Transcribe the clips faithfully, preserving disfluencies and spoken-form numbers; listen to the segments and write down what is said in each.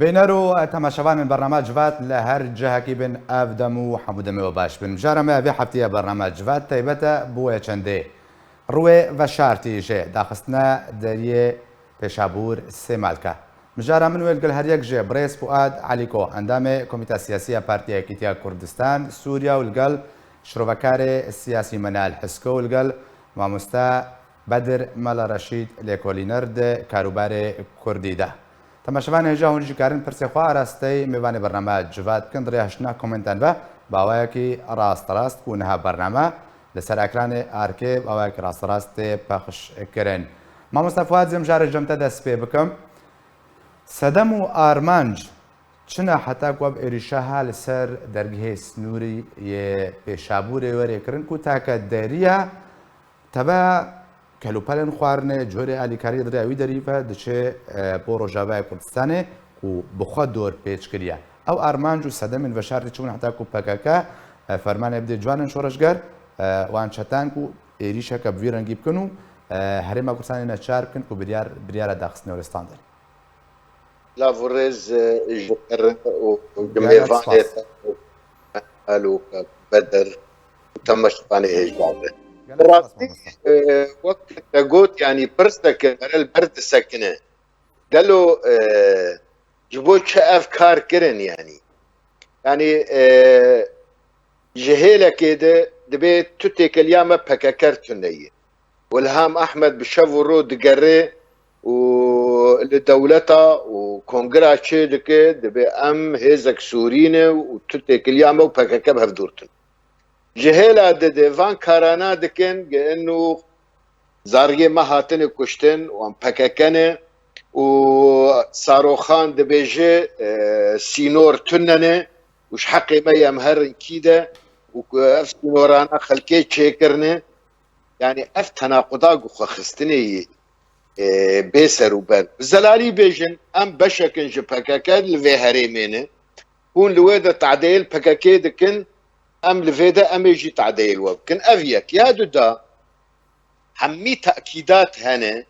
Bîner û temaşevanên bernama Civat li her cihekî bin, ev dem û hemû demê we baş bin. Mijara me vê hefteyê bernama Civat taybet e bo wê çendê. Rûyê veşartî jê daxistine deriyê Pêşabûr Sêmalke. Mijara min wê li gel her yek jê birêz Fuad Elîko, endamê Komîta Siyasî ya Partiya Yekîtiya Kurdistan Sûriya û li gel şirovekarê siyasî Menal Hisko û li gel mamoste Bedir Mela Reşîd lêkolîner di karûbarê kurdî de. Temaşevanê hêja hûn jî karin pirsê xwe arasteyî mêvanê bername Civat bikin, di rêya hiştina komentan ve bi awayekî rast rast û niha bername li ser ekranê arkê bi awayekî rast rast tê pexş kirin. Mamoste Fuad, zê mijarê cem te dest pê bikim. Sedem û armanc çi ne heta ku ev êrîşa ha li ser dergehê snûrî yê Pêşabûrê were kirin ku take deriya teve kelûpelên xwarinê, corê alîkariyê di rêya wî derî ve diçe, e, bo Rojavayê Kurdistanê û bi xwe dor pêç kiriye. Ew armanc û sedemên veşartî çi bûn heta ku P K K, e, fermanê bidê ciwanên şoreşger, e, wan çetan ku êrîşeke bi vî rengî bikin û, e, Herêma Kurdistanê neçar bikin ku biryar, biryara daxistinê were standin. Lav û rêz, e, ji te re û ji Gelek mêvanê spas. Te û Elo Beder û temaşevanê hêja re. Gelek Bi spas rastî, mamoste. E, wek te got, yanî pirseke mere li ber disekine. Gelo, e, ji bo çi ev kar kirin yanî? Yanî, e, ji hêlekê de dibê tu têkiliya me P K K tune ye. Wilham Ehmed bi şev û ro digere û li dewleta û kongira çê dike, dibê em hêzek Sûrî ne û tu têkiliya me û P K K bi hev dûr tune. Ji hêla dide van karana dikin, gi inu zariyê me hatine kuştin, wan P K K ne û Saroxan dibêje, e, sînor tune ne û ji heqê me ye em herin kî de û ku ev sînorana xelkê çêkirine. Yanî ev tenaquda ku xwe xistinê yê, e, bê serûber. Bi zelalî bêjin, em beşek in ji P K K li vê herêmê ne. Hûn li wê de tadeyê li P K K dikin, em li vê de em ê jî tadeyê li we bikin. Ev yek. Ya duda, hemî tekîdat hene,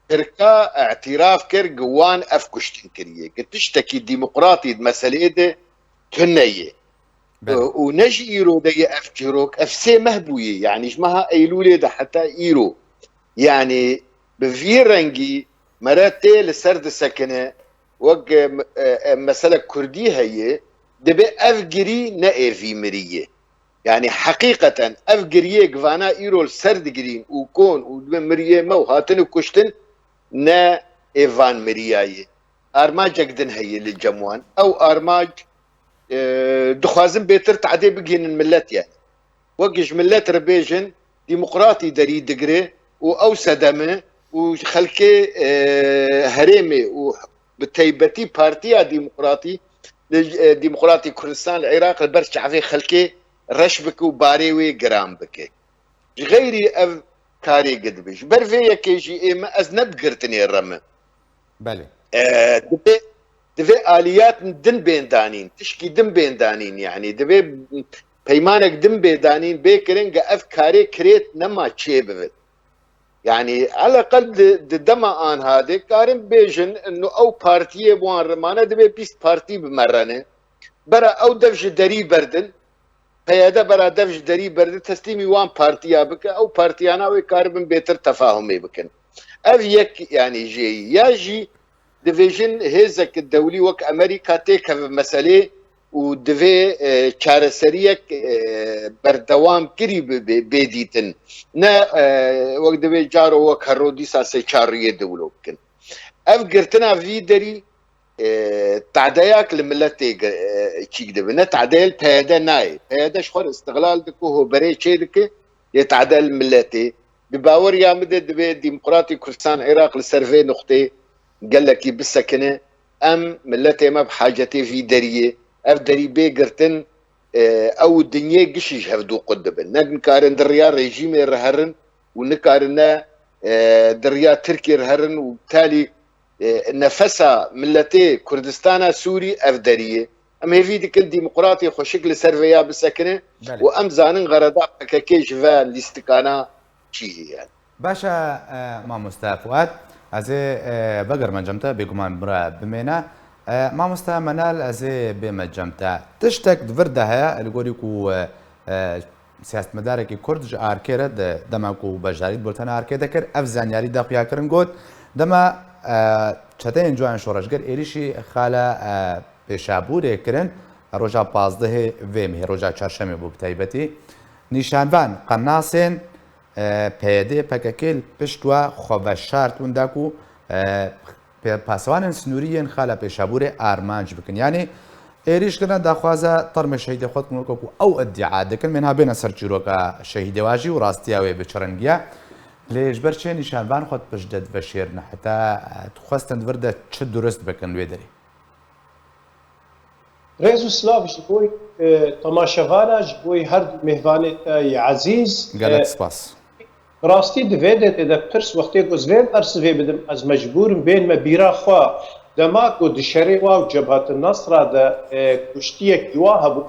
Tirka îtiraf kir, gi wan ev kuştin kiriye. Gi tiştekî demokratî di meseleyê de tune ye. Belê. Û ne ji îro de ye ev çîrok, ev sê meh bûye. Yanî ji meha Eylûlê de heta îro. Yanî bi vî rengî mere tê li ser disekine, wek, e, e, mesele kurdî heye, dibe ev girî ne ê vî mirî ye. Yanî heqîqeten ev giriyê givana îro li ser digirîn û kon û dibe miriyê me û hatine kuştin ne ê van miriya ye. Armancek din heye li cem wan. Ew armanc, e, dixwazin bêtir tadê bigihînin millet ye. Wek ji millet re bêjin, demokratî derî digire û ew sedeme û xelkê, e, herêmê û bi teybetî Partiya Demokratî, e, Demokratî Kurdistan li Iraq li ber çavê xelkê reş bike û barê wê giran bike. Ji xeyrî ev karê gi dibe. Ji ber vê yekê jî ê me ez ne bi girtinê re me. Belê. E, divê, divê aliyat din bên danîn, tişkî din bên danîn, yanî divê peymanek din bê danîn, bê kirin, ge ev karê kirêt nema çê bibin. Yanî eleqel di, di dema anha de karin bêjin, ino ew partiyê bi wan re mane, divê bîst partî bi me re ne. Bera ew dev ji derî berdin, P Y D bera dev ji derî berde, teslîmî wan partiya bike, ew partiyana wê karibin bêtir tefahumê bikin. Ev yek, yanî jêyî. Ya jî divêjin hêzek dewlî wek Amerîka têkeve meselê û divê, e, çareseriyek, e, berdewam kirî bi, bi, bê dîtin. Ne, e, wek divê caro wek hero dîsa sê çar rûyê dewlo bikin. Ev girtina vî derî e, tadeyak li miletê gi-, e, çîk dibe. Ne tadeyê li P Y D nayê. P Y D ji xwe re îstiqlal dike, hoberê çê dike, yê tade li miletê. Bi baweriya min de divê Demokratî Kurdistan Iraq li ser vê nuqtê gelekî bisekine. Em miletê me bi hacetê vî deriyê. Ev derî bê girtin, e, ew û dinyê gişî ji hev dû qut dibin. Ne nikarin di riya rejîmê re herin û nikarin ne, e, di riya Tirkiyê re herin û talî e, nefesa miletê Kurdistana Sûrî ev derî ye. Em hêvî dikin demokratê xweşik li ser vêya bisekine Belê. Û em zanin xereda P K K ji ve lîstikana çi ye yani. Baş e, e, mamoste Fuat, ez ê, e, vegerim cem te, bêguman bira bimêne. E, mamoste Menal, ez ê bême cem te. Tiştek di vir de heye, li gorî ku, e, e, siyasetmedarekî Kurd ji Arkê re di dema ku beşdarî di bultena Arkê de kir, ev zanyarî da xuya kirin got, dema, e, çeteyên Ciwanên Şoreşger êrîşî xala, e, Pêşabûrê kirin, roja pazdehê vê mehê, roja çarşemê bû bi taybetî, nîşanvan qenasên, e, P Y D, P K K li pişt we xwe veşart û da ku, e, Pê-, pasewanên sinûrî yên xala Pêşabûrê armanc bikin. Yanî êrîş kirine daxwaza termê şehîdê xwe dikin, weke ku ew îdia dikin, mên ha bêne ser çîroka şehîdê wa jî û rastiya wê bi çi rengî ye. Lê ji ber çi nîşanvan xwe pişt de diveşêrine? Heta, e, dixwestin di vir de çi durust bikin li wê derê? Rêz û silav ji bo, e, temaşevana, ji bo her du mêvanê te yê ezîz. Gelek, e, spas. Bi rastî di vê derê de pirs wextê ku ez vê bersivê bidim, ez mecbûr im bênme bîra xwe. Dema ku di şerê wa û Cebhat Nasra de, e, kuştiyekî wa hebû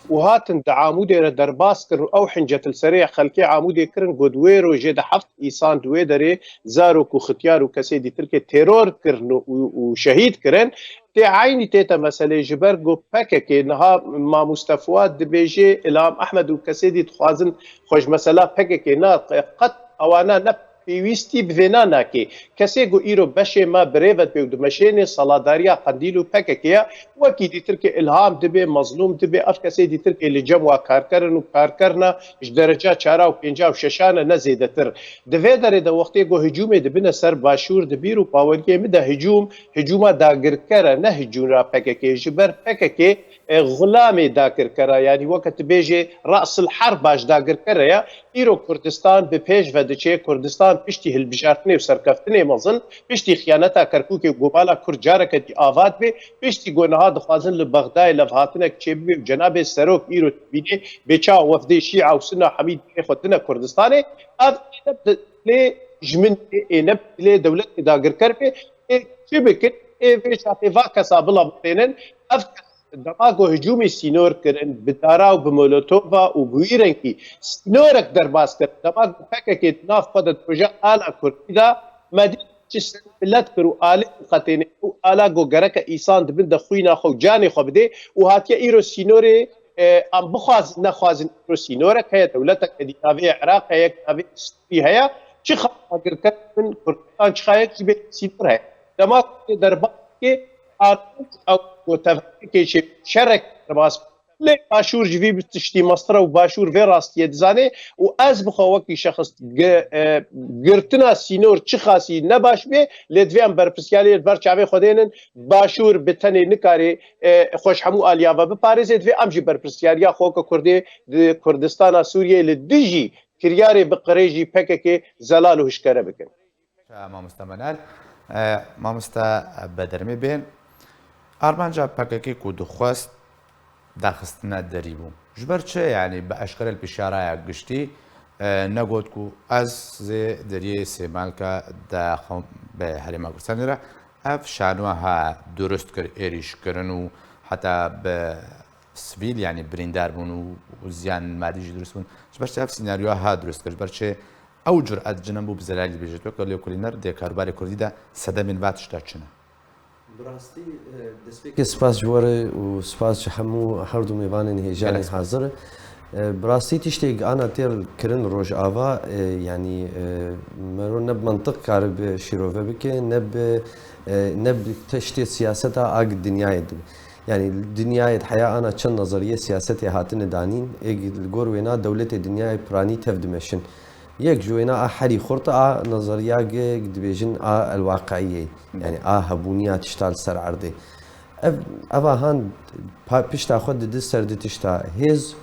û hatin di Amûdê re derbas kirin û ew hincet li serê xelkê Amûdê kirin, ku di wê rojê de heft îsan di wê derê zarok û xityar û kesê dîtirkê teror kirin û, û, û şehîd kirin. Tê eynî tête meselê ji ber ku P K K niha mamoste Fuad dibêje, Îlham Ehmed û kesê dî dixwazin xwe ji mesela P K K na qet ewana ne pêwîstî bi vêna nake. Kesê ku îro beşê me bi rê ve dibe û dimeşêne saladariya Qendîl û P K K ya, wekî dîtirkê Îlham dibe, Mezlûm dibe, ev kesê dîtirkê li cem wa kar kerin û kar kerina ji dereca çara û pênca û şeşan e, ne zêdetir. Di vê derê de wextê ku hicûmê dibine ser Başûr di bîr û baweriyê min de hicûm, hicûma dagirker e, ne hicûma P K K. Ji ber P K K, e, xulamê dagirker e. Yanî weke tu bêjê Rasil Herb a ji dagirker re ya. Îro Kurdistan bi pêş ve diçe. Kurdistan piştî hilbijartinê û serkeftinê mezin, piştî xiyaneta Kerkûkê û Gobala Kurd careke dî ava dibe, piştî ku niha dixwazin li Bexdayê levhatinek çêbibe û cenabê serok îro dibîne bê çawa wefdê Şîa û Sunna hemî dilê xwe dine Kurdistanê, ev êne dilê ji min ê, êne dilê dewletê dagirker bê, ê çi bikin, ê vê çaxê va kesa bila bixwînin, ev kes dema ku hicûmê sînor kirin, bi dara û bi molotova û bi wî rengî sînorek derbas kirin, dema ku P K K di nav xwe de di roja ala Kurdî de, me dît çi ser milet kir û alê qetêne û ala ku gereke îsan di bin de xwîna xwe û canê xwe bidê û hatiye îro sînorê, e, em bixwazin nexwazin îro sînorek heye, dewletek di navê Iraq heye, navê Sûrî heye, çi xatirkir bin Kurdistan çi xayek jî bê sînor heye. Dema ku derbas ke armanc ew ku tevhekê çê şerek derbas. Lê Başûr ji vî tiştî mestir e û Başûr vê rastiyê dizane û ez bi xwe wekî şexs gi-, e, girtina sînor çi xasî ne baş bê, lê divê em berpirsiyariyê li ber çavê xwe dênin. Başûr bi tenê nikare, e, xwe ji hemû aliya ve biparêze, divê em jî berpirsiyariya xwe weke Kurdê di Kurdistana Sûriyeyê li dijî kiryarê bi qirêjî P K K zelal û hişkere bikin. Mamoste Menal, e, mamoste Bedirmê bên. Armanca P K K ku dixwest daxistina derî bû. Ji ber çi, yanî bi eşkere li pişaraya giştî, e, negot ku ez zê deriyê Sêmalka daxim bi Herêma Kurdistanê re. Ev şanoha durust kir, êrîş kirin û heta bi sivîl, yanî birîndar bûn û, û ziyan madî jî dirust bûn. Ji ber çi ev senaryoya ha dirust kir? Ji ber çi ew curet cinem bû bi zelalî bêjit? Weke lêkolîner dê karûbarê kurdî de sedemên va tişta çi ne? Bi rastî, e, destpêkê spas ji we re û spas ji hemû her du mêvanên hêjanê hazir. E, bi rastî tiştê ana têr kirin Rojava, e, yanî, e, mero ne bi mentiq karibe şîrove bike, ne bi, e, ne bi tiştê siyaseta a dinyayê dibe. Yanî dinyayê di heya ana çend nezeriyê siyasetê hatine danîn, ê li gor wêna dewletê dinyayê piranî tev dimeşin. Yek ji wêna a herî xurt a nezeriya ge dibêjin a elwaqiiyê. Yanî a hebûniya tişta li ser erdê. Ev, eva han pa-, pişta xwe didi ser di tişta hêz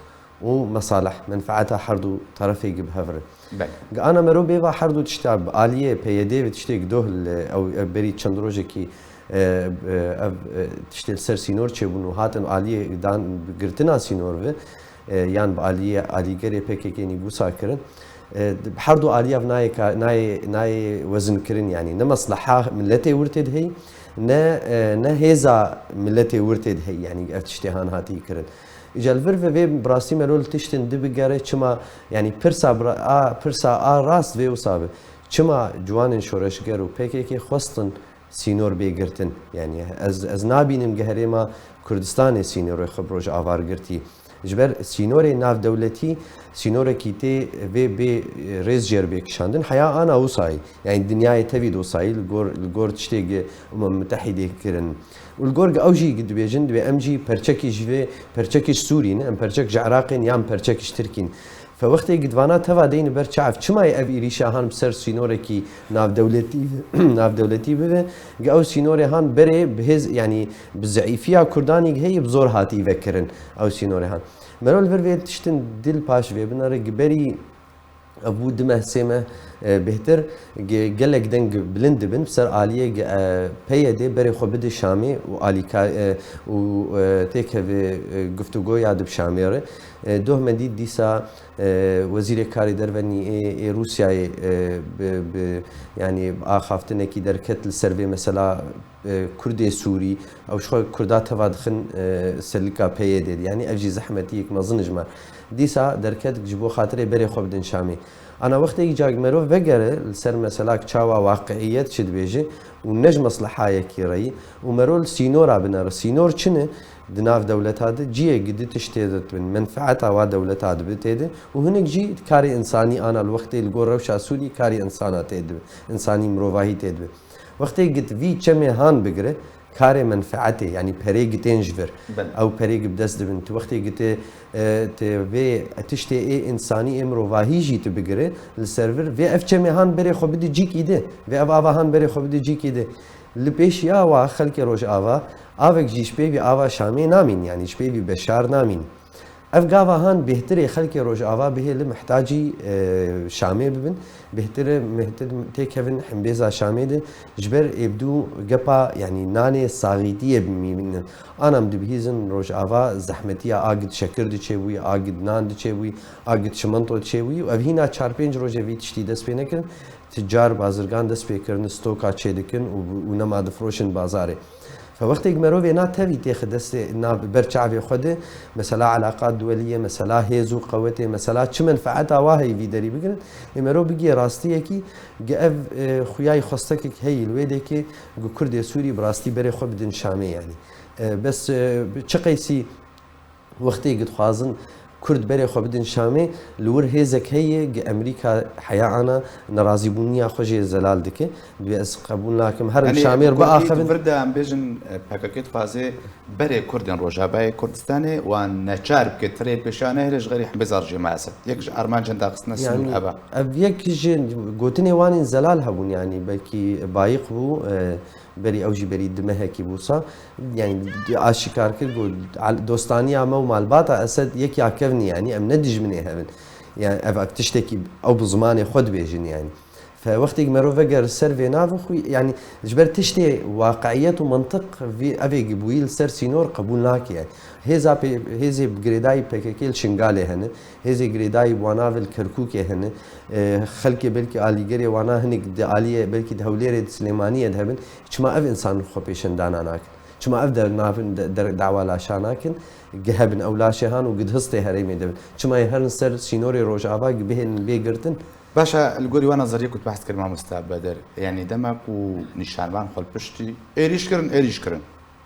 û mesalih, menfaeta her du terefê gi bi hev re. Belê. Gi ana mero bêva her du tişta bi aliyê P Y D ve tiştê gi doh li ew, ev berî çend rojekî, e, e, ev, e, tiştê li ser sînor çêbûn û hatin aliyê dan girtina sînor ve, e, yan bi aliyê alîgerê P K K nî wisa kirin. E, di-, her du aliyê ev nayê ka-, nayê, nayê wezin kirin, yanî ne mesleha miletê wir tê diheyî, ne, e, ne hêza miletê wir tê diheyî, yanî ev tiştê han hatî kirin. Îca li vir ve vê bi rastî mero li tiştên di bigere, çima, yanî pirsa bira-, a, pirsa a rast vê wisa be. Çima ciwanên şoreşger û P K K xwestin Sînor bê girtin. Yanî ez, ez nabînim ge herêma Kurdistanê sînorê xwe bi Rojava re girtî. Ji ber sînorê navdewletî, sînorekî tê vê bê rêz jê re bê kişandin. Heya ana wisa yî. Yanî dinyayê tevî de wisa yî li gor, li gor tiştê ge Umem Mitehîdê kirin. Û li gor ge ew jî dibêjin, divê em jî perçekî ji vê, perçekî ji Sûrî ne, em perçek ji Iraqê ne, yan perçekî ji Tirkî ne. Fe wextê gi divana teva deyni ber çav, çima ye ev êrîşa han bi ser sînorekî navdewletî, navdewletî bibe? Gi ew sînorê han berê bi hêz, yanî bi zeîfiya Kurdanî gi heye bi zor hatî vekirin ew sînorê han. Mero li vir vê tiştin dil paş vê binere gi berî ev bû du meh, sê meh, e, bêhtir, ge-, gelek deng bilind dibin, bi ser aliyê ge-, e, P Y D berê xwe bide Şamê û alîka-, e, û, e, têkeve, e, guftûgoya di bi Şamê re. E, doh me dît dîsa, e, Wezîrê Karê Derve nî ê, ê Rûsyayê, e, bi, bi, yanî bi axaftinekî derket li ser vê mesela, e, Kurdê Sûrî, ew ji xwe Kurda teva dixin, e, serlika P Y D de. Yanî ev jî zehmetiyek mezin ji me. Dîsa derket ji bo xatirê berê xwe bidin Şamê. Ana wextê îca merov vegere li ser mesela çawa waqiiyet çi dibêje û ne ji meslehayekî re yî û merov li sînora binere. Sînor çi ne? Di nav dewleta de ciyê gi di tiştê de dibin. Menfeeta wa dewleta dibe tê de û hinek jî karê însanî ana li wextê li gor rewşa Sûrî karê însana tê dibe. Însanî mirovahî tê dibe. Wextê git vî çemê han bigire, karê menfeetê, yanî perê gitên ji vir. Belê. Ew perê gi bi dest dibin. Tu wextê gitê, e, te vê tiştê ê însanî, ê mirovahî jî tu bigire, li ser vir, vê ev çemê han berê xwe bide cîkî di. Vê ev ava han berê xwe bide cîkî di. Li pêşiya wa xelkê Rojava, avek jî ji pêvî ava Şamê namîn, yanî ji pêvî Beşar namîn. Ev gava han bêhtir e xelkê Rojava bihêlin mihtacî, e, Şamê bibin. Bêhtir e, bêhtir têkevin himbêza Şamê de. Ji ber êbdû gepa, yanî nanê saxîtiyê bimînin. Ana em dibihîzin Rojava zehmetiya a gid şekir diçêbûyî, a gid nan diçêbûyî, a gid çimento diçêbûyî û ev hîna çar pênc rojê vî tiştî dest pê nekirin. Ticar, bazirgan dest pê kirin, stoka çêdikin û, û nema difiroşin bazarê. Fe wextê ku merov vêna tevî têxe destê, na ber çavê xwe de, mesela elaqat duwelî ye, mesela hêz û qewetê, mesela çi menfeeta wa heyî vî derî bigirin, ê merov bigihê rastiyekî, gi ev, e, xuyayî xwestekek heyî li wê dekê, ku Kurdê Sûrî bi rastî berê xwe bidin Şamê yanî. E, bes, e, çi qeysî Wextê gi dixwazin Kurd berê xwe bidin Şamê, li wir hêzek heye, gi Amerîka heya ana nerazîbûniya xwe jê zelal dike. Divê ez qebûl nakim, herin Yanî Şamê re Kurdî biaxivin. Di vir de em bêjin, e, P K K dixwaze berê Kurdên Rojavayê Kurdistanê wan neçar bike, tirê pêşiya nehêle ji xêrê hembêza rejîma Esed. Yek ji armancên daxistina sînor Yanî, ev e. Ev yek ji gotinê wan ên zelal hebûn, yanî belkî bayiq bû, e, Berî ew jî berî du mehekî bû sa, yanî aşîkar kir ku al-, dostaniya me û malbata Esed yek ya kevn e, yanî em ne dijminê hev in. Yanî ev, ev tiştekî ew bi zimanê xwe dibêjin yanî. Fe wextê ku merov veger ser vê navê xwe, yanî ji ber tiştê waqiiyet û mentiq vî, evê ku bûyî li ser sînor qebûl nake yanî. Hêza pê-, hêzê bi girêdayî P K K li Şingalê hene, hêzê girêdayî bi wana ve li Kerkûkê hene, e, xelkê belkî alîgerê wana hinek di aliyê, belkî di Hewlêrê, di Silêmaniyê de hebin. Çima ev însan xwe pêşendana nakin? Çima ev der navin de, der, dawa laşa nakin? Gi hebin ew laşê han û gi di histê herêmê de bin. Çima yê herin ser sînorê Rojava gi bihêlin bê girtin? Baş e, li gorî wan nazariyê ku tu behs kir mamosta Bedir, yanî dema ku nîşanvan xwe li piştî êrîş kirin, êrîş kirin,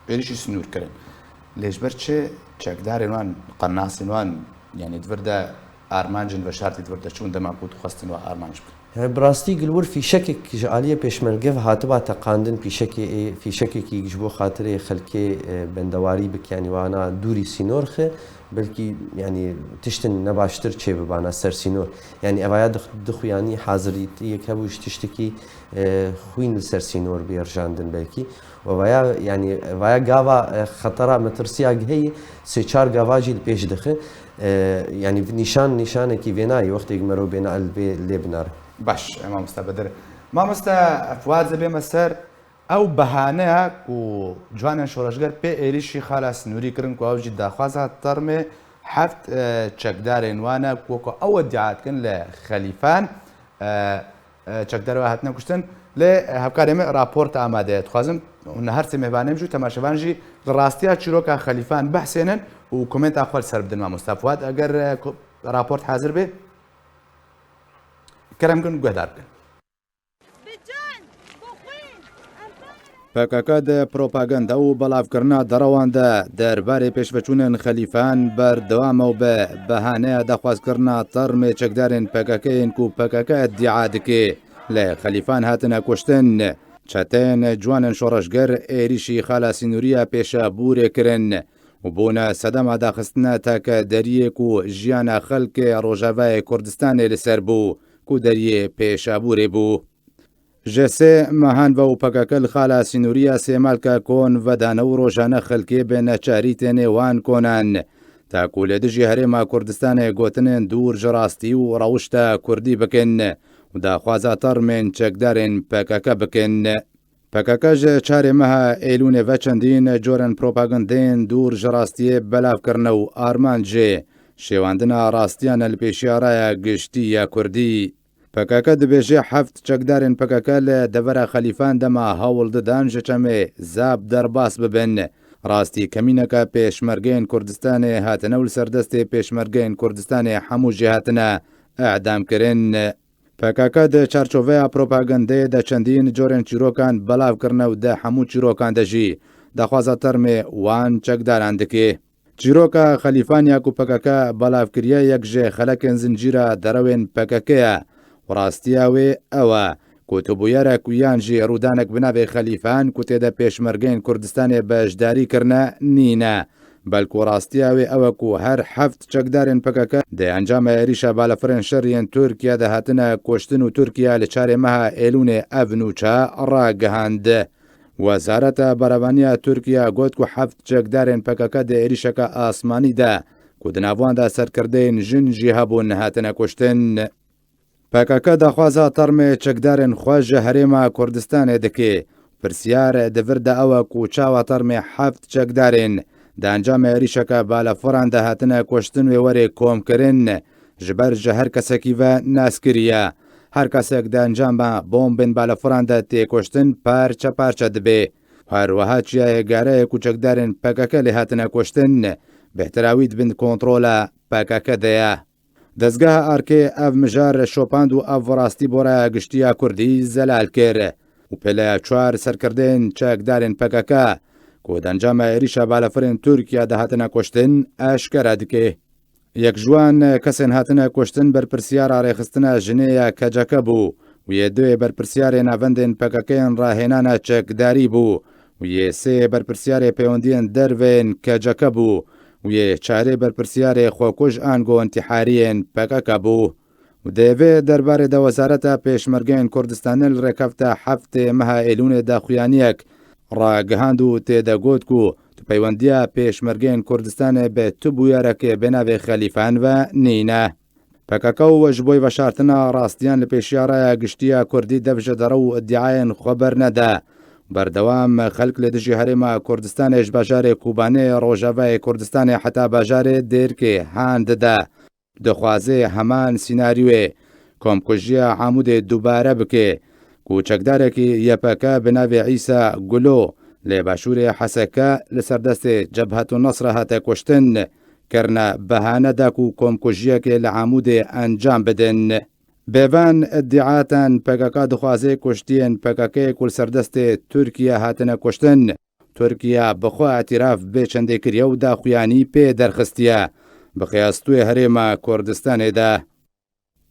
êrîşî sînor kirin. Lê ji ber çi çekdarên wan, qenasên wan, yanî di vir de armancên veşartî di vir de çûn dema ku dixwestin we armanc bikin? He, bi rastî gil wir fîşekek ji aliyê pêşmerge ve hatiba teqandin, fîşekê ê, fîşekekî ji bo xatirê xelkê, e, bendewarî bik, yanî wana dûrî sînor xe, belkî, yanî tiştin nebaştir çêbibana ser sînor. Yanî evaya dix-, dixuyanî hazirîtiyek hebû ji tiştekî, e, xwîn li ser sînor bê rijandin belkî. Û vaya, yanî vaya gava, e, xetera metirsiya heye, sê çar gava jî li pêş dixe. E, yanî nîşan, nîşanekî vêna ye, wextê ku merov bêna el vê lê binare. Baş, e, mamosta Bedir. Mamosta Fuad, ze bême ser ew behaneya ku ciwanên şoreşger pê êrîşî xala Sinûrî kirin ku ew jî daxwaza termê heft, e, çekdarên wan e ku weke ew iddia dikin li Xelîfan, e, e, çekdarê we hatine kuştin. Lê, e, hevkarê min raport amade ye. Dixwazim hûn her sê mêvanên jî û temaşevan jî li rastiya çîroka Xelîfan behsênin û komenta xwe li ser bidin, mamosta Fuad. Eger, e, ko-, raport hazir bê, kerem kin guhdar bikin. Bi can, bi xwîn, em P K K di propaganda û belavkirina derewan de derbarê pêşveçûnên xelîfan berdewam e û bi behaneya daxwazkirina termê çekdarên P K K yên ku P K K îdîa dike li xelîfan hatine kuştin, çeteyên ciwanên şoreşger êrîşî xala sînoriya Pêşabûrê kirin û bûne sedema daxistina takederiyê ku jiyana xelkê Rojavayê Kurdistanê li ser bû, ku deriyê Pêşabûrê bû. Ji sê mehan ve û P K K li xala sînoriya Sêmalka kon vedane û rojane xelkê bi neçarî tênê wan konan. Ta ku li dijî Herêma Kurdistanê gotinên dûr ji rastî û rewişta kurdî bikin û daxwaza termên çekdarên P K K bikin. P K K ji çarê meha Êlûnê ve çendîn corên propagandeyên dûr ji rastiyê belav kirine û armanc jê şêwandina rastiyan e li pêşiya raya giştî ya kurdî. P K K dibêje heft çekdarên P K K li devera xelîfan dema hewl didan ji çemê Zab derbas bibin. Rastî kemîneke pêşmergeyên Kurdistanê hatine û li ser destê pêşmergeyên Kurdistanê hemû jê hatine îdamkirin. P K K di çarçoveya propagandeyê de çendîn corên çîrokan belav kirine û di hemû çîrokan de jî daxwaza termê wan çekdaran dike. Çîroka Xelîfan ya ku P K K belav kiriye yek ji xelekên zincîra derewên P K K ye û rastiya wê ew e ku tu bûyerek û yan jî rûdanek bi navê Xelîfan ku tê de pêşmergeyên Kurdistanê beşdarî kirine nîne. Belku rastiya wê ew e ku her heft çekdarên P K K di encama êrîşa balafirên şerî yên Tirkiye de hatine kuştin û Tirkiye li çarê meha Êlûnê ev nûçe ragihand. Wezareta Berevaniya Tirkiye got ku heft çekdarên P K K di êrîşeke asmanî de ku di nav wan de serkirdeyên jin jî hebûn hatine kuştin. P K K daxwaza termê çekdarên xwe ji Herêma Kurdistanê dike. Pirsiyar di vir de ew e ku çawa termê heft çekdarên di encamê êrîşeke balafiran de hatine kuştin wê were komkirin, ji ber ji her kesekî ve naskirî ye. Her kesek di encama bombên balafiran de tê kuştin parçe parçe dibe. Her wiha çiyayê Gareyê ku çekdarên P K K lê hatine kuştin, bêhtira wî di bin kontrola P K K de ye. Dezgeha Arkê ev mijar şopand û ev rastî bo raya giştî ya Kurdî zelal kir û pêleya çar serkirdeyên çekdarên P K K ku di encama êrîşa balafirên Tirkiye de hatine kuştin, eşkere dike. Yek ji wan kesên hatine kuştin berpirsyara rêxistina jinê ya K C K bû û yê duyê berpirsyarê navendên P K K yên rahênana çekdarî bû û yê sê berpirsyarê peywendiyên derve yên K C K bû û yê çarê berpirsyarê xwekuj ango întîhariyên P K K bû. Û di vê derbarê de Wezareta Pêşmergeyên Kurdistanê li rêkefta heftê meha Êlûnê de xuyaniyek ragihand û tê de got ku tu peywendiya Pêşmergeyên Kurdistanê bi tu bûyerekê bi navê Xelîfan ve nîne. P K K û ji bo veşartina rastiyan li pêşiya raya giştî ya Kurdî dev ji derew û îdiayên xwe bernede. Berdewam xelk li dijî Herêma Kurdistanê ji bajarê Kobanê, Rojavayê Kurdistanê heta bajarê Dêrkê han dide. Dixwaze heman sînaryoyê komkujiya Amûdê dubare bike ku çekdarekî Y P G bi navê Îsa Gulo lê başûrê Heseke li ser destê Cebhetu Nesre hate kuştin, kirine behane da ku komkujiyekê li Amûdê encam bidin. Bêvan îdiatan P K K dixwaze kuştiyên P K K ku li ser destê Tirkiye hatine kuştin, Tirkiye bi xwe îtiraf bê çendê kiriye û daxuyanî pê derxistiye bi qiyastûyê Herêma Kurdistanê de.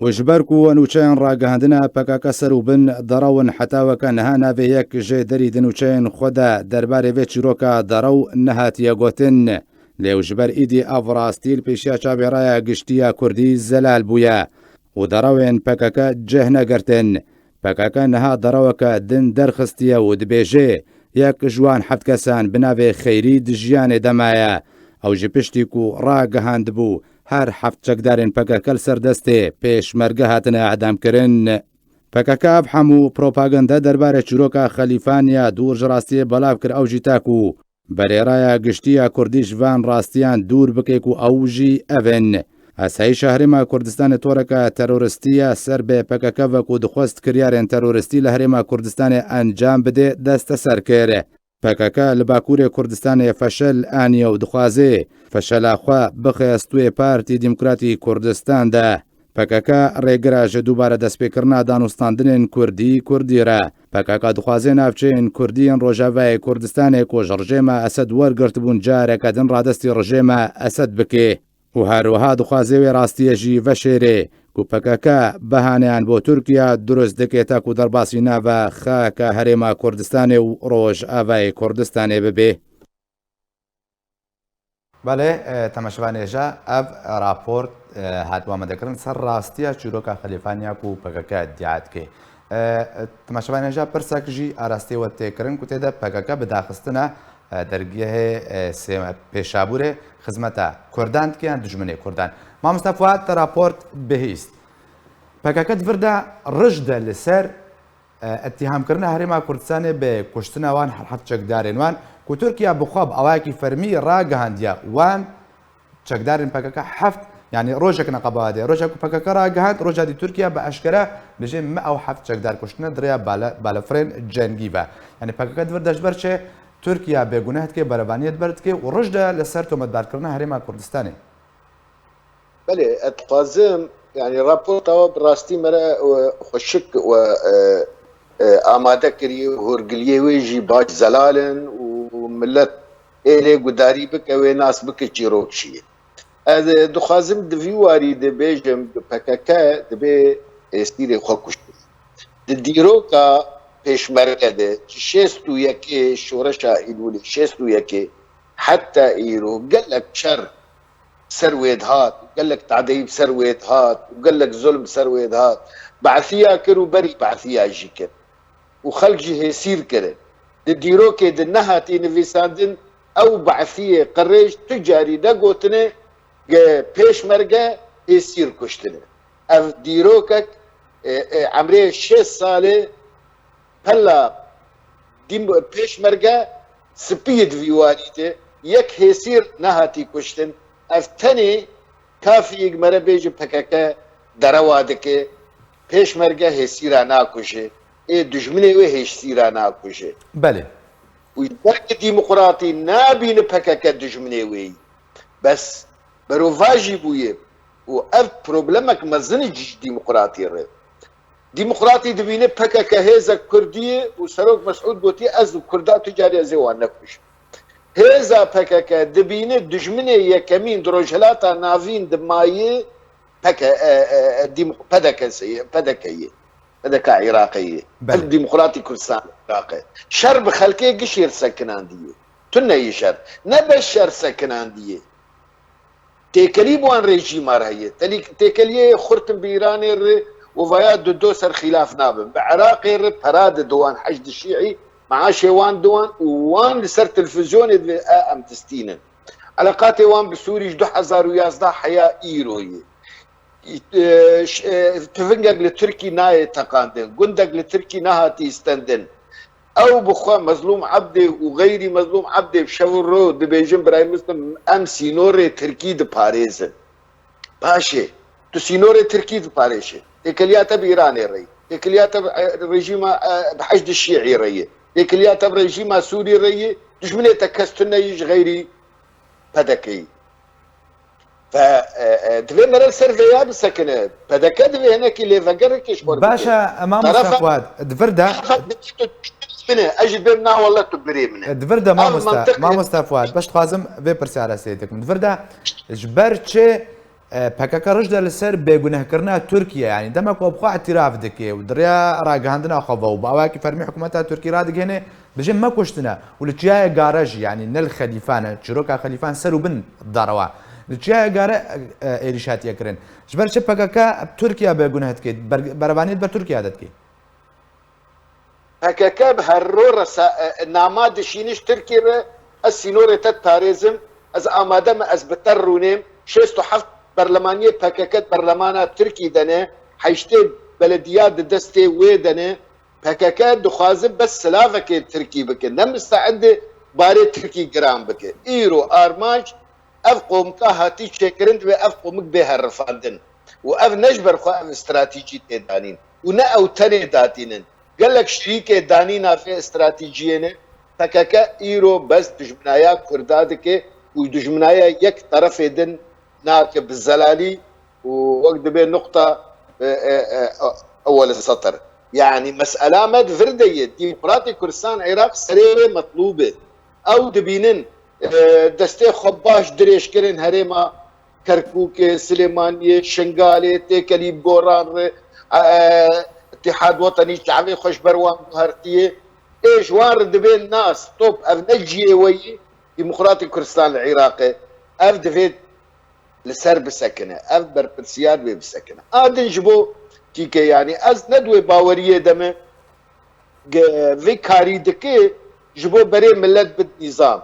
Û ji ber ku nûçeyên ragihandina P K K ser û bin derew in heta weke niha navê yek jê derî di nûçeyên xwe de derbarê vê çîroka derew nehatiye gotin. Lê û ji ber îdî ev rastî li pêşiya çavê raya giştî ya Kurdî zelal bûye û derewên P K K cih negirtin. P K K niha dereweke din derxistiye û dibêje, yek ji wan heft kesan bi navê Xeyrî di jiyanê de maye. Ew ji piştî ku ragihandibû, her heft çekdarên P K K li ser destê pêşmerge hatine îdamkirin. P K K ev hemû propaganda derbarê çîroka Xelîfan ya dûr ji rastiyê belav kir, ew jî ta ku berê raya giştî ya Kurdî ji van rastiyan dûr bike ku ew jî ev in. Asayîşa Herêma Kurdistanê toreke teroristî ya ser bi P K K ve ku dixwest kiryarên teroristî li Herêma Kurdistanê encam bide desteser kir. P K K li Bakurê Kurdistanê feşel aniye û dixwaze feşela xwe bixe stûyê Partî Demokratî Kurdistan de. P K K rêgira ji dubare destpêkirina danûstandinên Kurdî Kurdî re. P K K dixwaze navçeyên Kurdî yên Rojavayê Kurdistanê ku ji rejêma Esed wergirtibûn careke din radestî rejêma Esed bike û her wiha dixwaze wê rastiyê jî veşêrê ku P K K bahaneyan bo Tirkiye dirust dike ta ku derbasî nava xaka Herêma Kurdistanê û Rojavayê Kurdistanê bibe. Belê, e, temaşevanê hêja, ev raport, e, hat amadekirin ser rastiya çîroka Xelîfan ya ku P K K îdia dike. E, temaşevanê hêja, pirsek jî arastê we tê kirin ku tê de P K K bi daxistina, e, dergehê, e, sê-, Pêşabûrê xizmeta Kurdan dike yan dijminê Kurdan. Mamosta Fuat, te raport bihîst. P K K di vir de rij de li ser e, îtîhamkirina Herêma Kurdistanê bi kuştina wan her heft çekdarên wan, ku Tirkiye bi xwe bi awayekî fermî ragihandiye wan çekdarên P K K heft, yanî rojek neqeba de, roja ku P K K ragihand, roja dî Tirkiye bi eşkere dibêje me ew heft çekdar kuştine di rêya bale-, balefirên cengî ve. Yanî P K K di vir de ji ber çi Tirkiye bêguneh dike, berevaniyê di ber dike û rij de li ser tometbarkirina Herêma Kurdistanê. Belê, ez dixwazim, yanî raporta we bi rastî me re, e, xweşik we, e, e, amade kiriye û hûrgiliyê wê jî baş zelal in û milet ê lê gudarî bike, wê nas bike çîrok çi ye. Ez, e, dixwazim di vî warî de bêjim, P K K dibê hêsîrê xwe kuştin. Di dîroka Pêşmerge de, ji şêst û yekê, şoreşa Îlûlê şêst û yekê heta îro gelek şer ser wê dihat, gelek tadeyî bi ser wê dihat û gelek zulm bi ser wê dihat. Behsiya kir û berî behsiya jî kir. Û xelk jî hêsîr kirin. Di dîrokê de nehatî nivîsandin, ew behsiyê qirêj tu carî negotine, ge pêşmerge hêsîr kuştine. Ev dîrokek, e, e, emrê şêst salê pela dîm-, pêşmerge spî ye di vî warî de, yek hêsîr nehatî kuştin. Ev tenê kafiyek mere bêje P K K derewa dike, pêşmerge hêsîra nakuje, ê dijminê wê hêsîra nakuje. Belê. Û ji ber ku demokratî nabîne P K K dijminê wê yî. Bes berovajî bûye û ev problemek mezin e ji demokratî re. Demokratî dibîne P K K hêzek Kurdî ye û Serok Mesûd gotiye, ez û Kurda tu carî ez ê wan nekujim. Hêza P K K dibîne dijminê yekemîn di Rojhilata Navîn de maye P K K, e, e, e, dîm-, P D K ye, P D K ye. P D K Iraqê ye. Belê. Ev Demokratî Kurdistan Iraqê. Şer bi xelkê gişê re sekinandiye. Tune yî şer. Ne bes şer sekinandiye. Têkelî bi wan rejîma re heye. Telî-, têkeliyê xurt in bi Îranê re û vaya di do ser xîlaf nabin. Bi Iraqê re pera didin wan Heşd Şîî, meaşê wan didin û wan li ser televîzyonê divê e em distînin. Eleqatê wan bi Sûrî ji du hezar û yazdeh heya îro ye. E, ş-, e, tuvingek li Tirkî nayê teqandin, gundek li Tirkî nehatî stendin. Ew bi xwe Mezlûm Ebdê û xeyrî Mezlûm Ebdê bi şev û ro dibêjin, birayê Muslim, em sînorê Tirkî diparêzin. Paşê, tu sînorê Tirkî diparêşî. Têkiliya te bi Îranê re ye. Têkiliya te bi, e, rejîma, e, bi Heşdî Şîî re ye. Têkiliya te bi rejîma Sûrî re ye. Dijminê te kes tune yî ji xeyrî P D K'yî. Ve, e, e, divê mere li ser vêya bisekine. P D K divê hinekî lêvegereke ji xwe re bike. Baş e, mamosta Fuad, di vir de. Min e, ez jî dibêm na wele tu birê min e. Di vir de mamosta, mamosta Fuad, baş dixwazim vê pirsyara sê dikim. Di vir de ji ber çi, e, P K K rij de li ser bêgunehkirina Tirkiye, yanî dema ku bi xwe îtiraf dike û di rêya ragihandina xwe ve û bi awayekî fermî hikûmeta Tirkî radigihêne, Dibêje me kuştine û li çiyayê Gare jî, yanî ne li Xelîfan e, çîroka Xelîfan ser û bin da rewa. Li çiyayê Gare, e, êrîş hatiye kirin. Ji ber çi P K K Tirkiye bêguneh dike, ber-, berevaniyê li ber Tirkiye de dike? P K K bi her ro resa-, e, e, nama dişîne ji Tirkî re, ez sînorê te diparêzim, ez amade me, ez bi te rûnêm, şêst û heft berlemaniyê P K K di berlemana Tirkî de ne, heştê belediya di destê wê de ne, P K K dixwaze bes silavekê Tirkî bike, ne misteend e barê Tirkî giran bike. Îro armanc ev qomika hatî çêkirin, divê ev qomik bê herifandin û ev ne ji ber xwe ev stratejî tê danîn û ne ew tenê datînin. Gelek şirîkê danîna vê stratejiyê ne. P K K îro bes dijminaya Kurda dike û dijminaya yek terefê din nake bi zelalî û wek dibê nuqta, e, e, e, ewel setir. Yanî mesela me di vir de ye. Demokratê Kurdistan Iraq serê wê metlûb e. Ew dibînin, e, destê xwe baş dirêj kirin herêma Kerkûkê, Silêmaniyê, Şingalê, têkelî bi goran re, e, Îtîhad Wetenî çavê xwe ji ber wan guhertiye. Ê ji wan re dibê na stop, ev ne cihê we yî, Demokratê Kurdistan li Iraqê. Ev divê li ser bisekine. Ev berpirsiyar wê bisekine. A din ji bo tîke, yanî ez ne di wê baweriyê de me ge-, vê karî dike ji bo berê millet bid nîzam.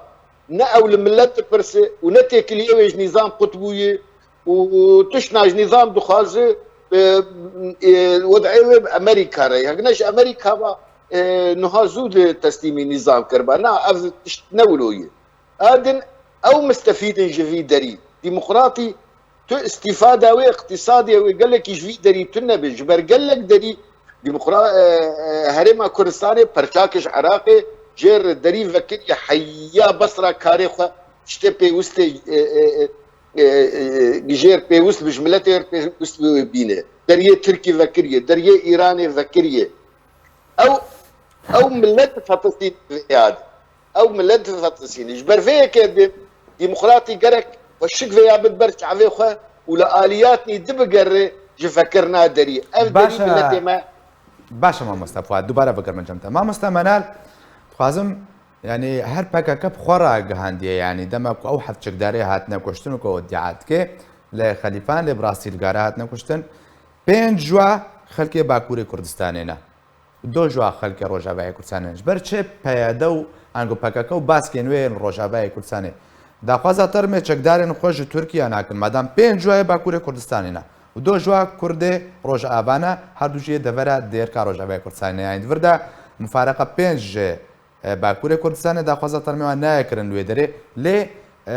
Ne ew li millet dipirse û ne têkiliyê wê ji nîzam qut bûye û, û tiştna ji nîzam dixwaze, e, e, wed'ê wê bi Amerîka re. Hek ne ji Amerîka ba, e, niha zû li teslîmî nîzam kiriba. Na, ev tişt ne wilo ye. A din ew mistefîd in ji vî derî. Demokratî tu îstîfada wê, îqtîsadê wê gelekî ji vî derî tune be. Ji ber gelek derî demokra-, e, e, Herêma Kurdistanê perçak ji Iraqê jêr derî vekiriye, heya Basra karê xwe tiştê pêwistê, e, e, e, e, e, jêr pêwist bi, ji miletê jêr pêwist bi wê bîne. Deriyê Tirkî vekiriye, deriyê Îranê vekiriye. Ew, ew millet fetisî vê yad. Ew millet divetisîne. Ji ber vê yekê dibê demokratî gerek xwe şik vê ya bid ber çavê xwe û li aliyatnî dibigere ji vekirina derî. Ev derî Baş e. miletê me. Baş e mamoste Fuat, dubare bikirme cem te. Mamoste Menal, dixwazim, yanî her P K K bi xwe ragihandiye, yanî dema ku ew heft çekdarê hatine kuştin û ku îdia dike, lê Xelîfan lê bi rastî li gare hatine kuştin. Pênc ji wa xelkê Bakurê Kurdistanê ne. Do ji wa xelkê Rojavayê Kurdistanê ne. Ji ber çi P Y D û ango P K K û baskên wê yên Rojavayê Kurdistanê daxwaza termê çekdarên xwe ji Tirkiye nakin, madam pênc ji wa yê Bakurê Kurdistanê ne û do ji wa Kurdê Rojava ne, her du jî yê devera dêrka Rojavayê Kurdistanê ne. Yanî di vir de mifareqa pênc ji e, Bakurê Kurdistanê daxwaza termê wan nayê kirin li wê derê, lê, e,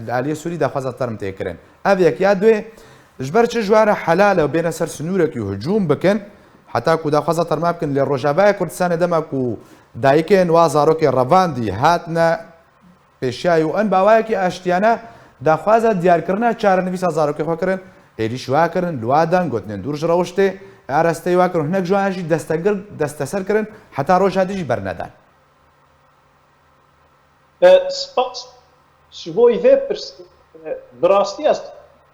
li aliyê Sûrî daxwaza term tê kirin. Ev yek ya duê, ji ber çi ji wan re helal e û bêne ser sinûrekî û hicûm bikin, heta ku daxwaza terma bikin, lê Rojavayê Kurdistanê dema ku dayikên wa zarokê revandî hatine pêşiyayê û en bi awayekî aştiyane daxwaza diyarkirina çarenivîsa zarokê xwe kirin, êrîş wa kirin, li wa dan, gotinên dûr ji rewiştê arasteyî wa kirin, hinek ji wan jî destegir, desteser kirin, heta roja dî jî bernedan. E, spas ji bo vê pirsê. E, bi rastî ez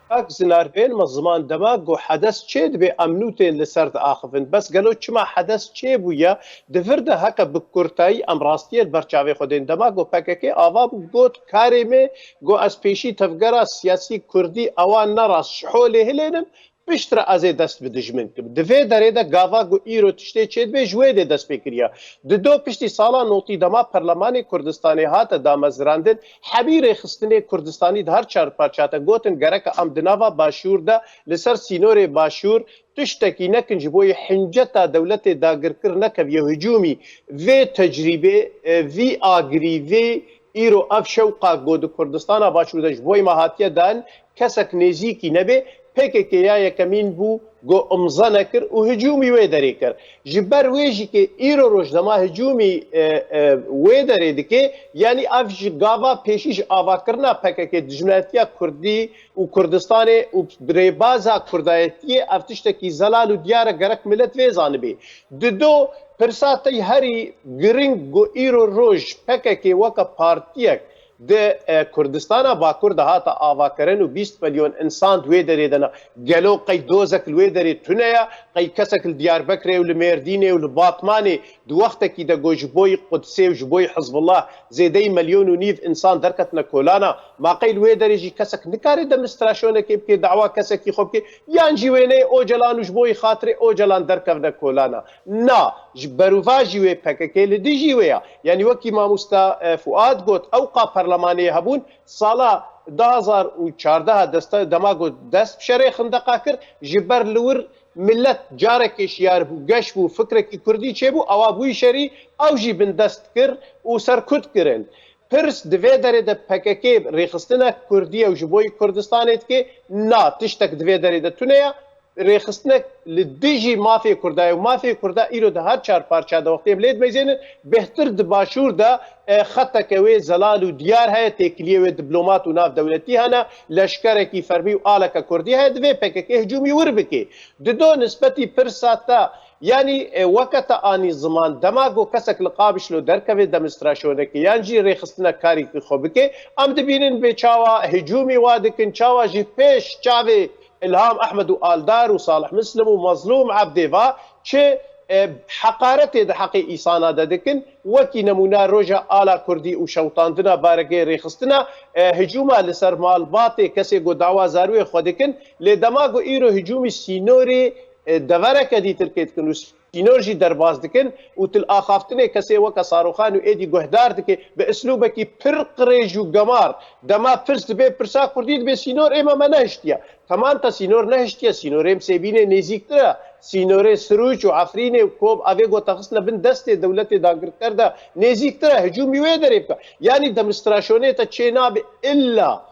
kak Zinar bênime ziman dema ku hedes çê dibe em nûtên li ser diaxivin. Bes gelo çima hedes çê bûye? Di vir de heke bi kurtayî em rastiyê li ber çavê xwe dên. Dema ku P K K ava bû got karê me, got ez pêşî tevgera siyasî kurdî ewa nerast ji holê hilênim, piştre ez ê dest bi dijmin kim. Di vê derê de gava ku îro tiştê çêdibe ji wê dê dest pê kiriye. Di do piştî sala notî dema Perlemanê Kurdistanê hate damezirandin, hebî rêxistinê Kurdistanî di her çar parça te gotin gereke em di nava Başûr de li ser sînorê Başûr tiştekî nekin ji bo yê hinceta dewletê dagirkir nekeviye hicûmî. Vê tecrîbê, e, vî agirî, vê îro ev şewqa ku di Kurdistana Başûr de ji bo me hatiye dan, kesek nêzîkî nebe, P K K ya yekemîn bû ku imza nekir û hicûmî wê derê kir. Ji ber wê jî ke îro roj dema hicûmî, e, e, wê derê dike, yanî ev ji gava pêşî ji avakirina P K K dijminatiya Kurdî û Kurdistanê û rêbaza Kurdayetiyê ev tiştekî zelal û diyar e, gerek milet vê zanibê. Di do pirsa te herî giring ku îro roj P K K weke partiyek di, e, Kurdistana Bakur de hate avakirin û bîst milyon însan di wê derê de ne. Gelo qey dozek li wê derê tune ye? Qey kesek li Diyarbekirê û li Mêrdînê û li Batmanê di wextekî de ku ji bo yê Qudsê û ji bo yê Hizbullah zêdeyî milyon û nîv însan derketine kolana, ma qey li wê derê jî kesek nikare demonstrasyonekê bike, dawa kesekî xwe bike, yan jî wêneyê Ocalan û ji bo yê xatirê Ocalan derkevine kolana? Na, ji berovajî wê P K K li dijî wê ya. Yanî wekî mamosta, e, Fuad got, ewqa perlemanê hebûn, sala du hazar û çardeh deste, dema got dest bi şerê xindeqa kir, ji ber li wir milet carekê şiyar bû, geş bû, fikrekî kurdî çêbû, ewa bûyî şerî, ew jî bindest kir û serkut kirin. Pirs di vê derê de P K K rêxistina kurdî ye û ji bo yê Kurdistanê dike? Na, tiştek di vê derê de tune ye. Rêxistinek li dijî mafê Kurda ye û mafê Kurda îro di her çar parça de wextê em lê dimeyzênin, bêhtir di Başûr de, e, xeteke wê zelal û diyar heye, têkiliyê wê diplomat û navdewletî hene, leşkerekî fermî û aleke Kurdî heye, divê P K K hicûmî wir bike. Di do nisbetî pirsa te Yanî e, weke te anî ziman, dema ku kesek li Qamişlo derkeve demonstrasyonekê yan jî rêxistina karî xwe bike, em dibînin bê çawa hicûmî wa dikin, çawa jî pêş çavê Îlham Ehmed û Aldar û Salih Muslim û Mazlûm Ebdê va çi e, heqaretê di heqê îsana de dikin. Wekî nemûne roja ala Kurdî û şewitandina barekê rêxistina e, hicûma li ser malbatê kesê ku dawa zarûyê xwe dikin, lê dema ku îro hicûmî sînorê e, devereke dîtirkê dikin û sînor jî derbas dikin û til axaftinê kesê weke Saroxan û êdî guhdar dike bi islûbekî pir qirêj û gemar. Dema pirs dibe pirsa Kurdî dibe sînor êma me nehiştiye. Temam te sînor nehiştiye, sînorê Msêbînê nêzîktir e. Sînorê Sirûc û Efrînê û Kob avê ku te xistine bin destê dewletê dagirker de nêzîktir e. Hicûmî wê derê bike. Yanî demonstrasyonê te çê nabe illa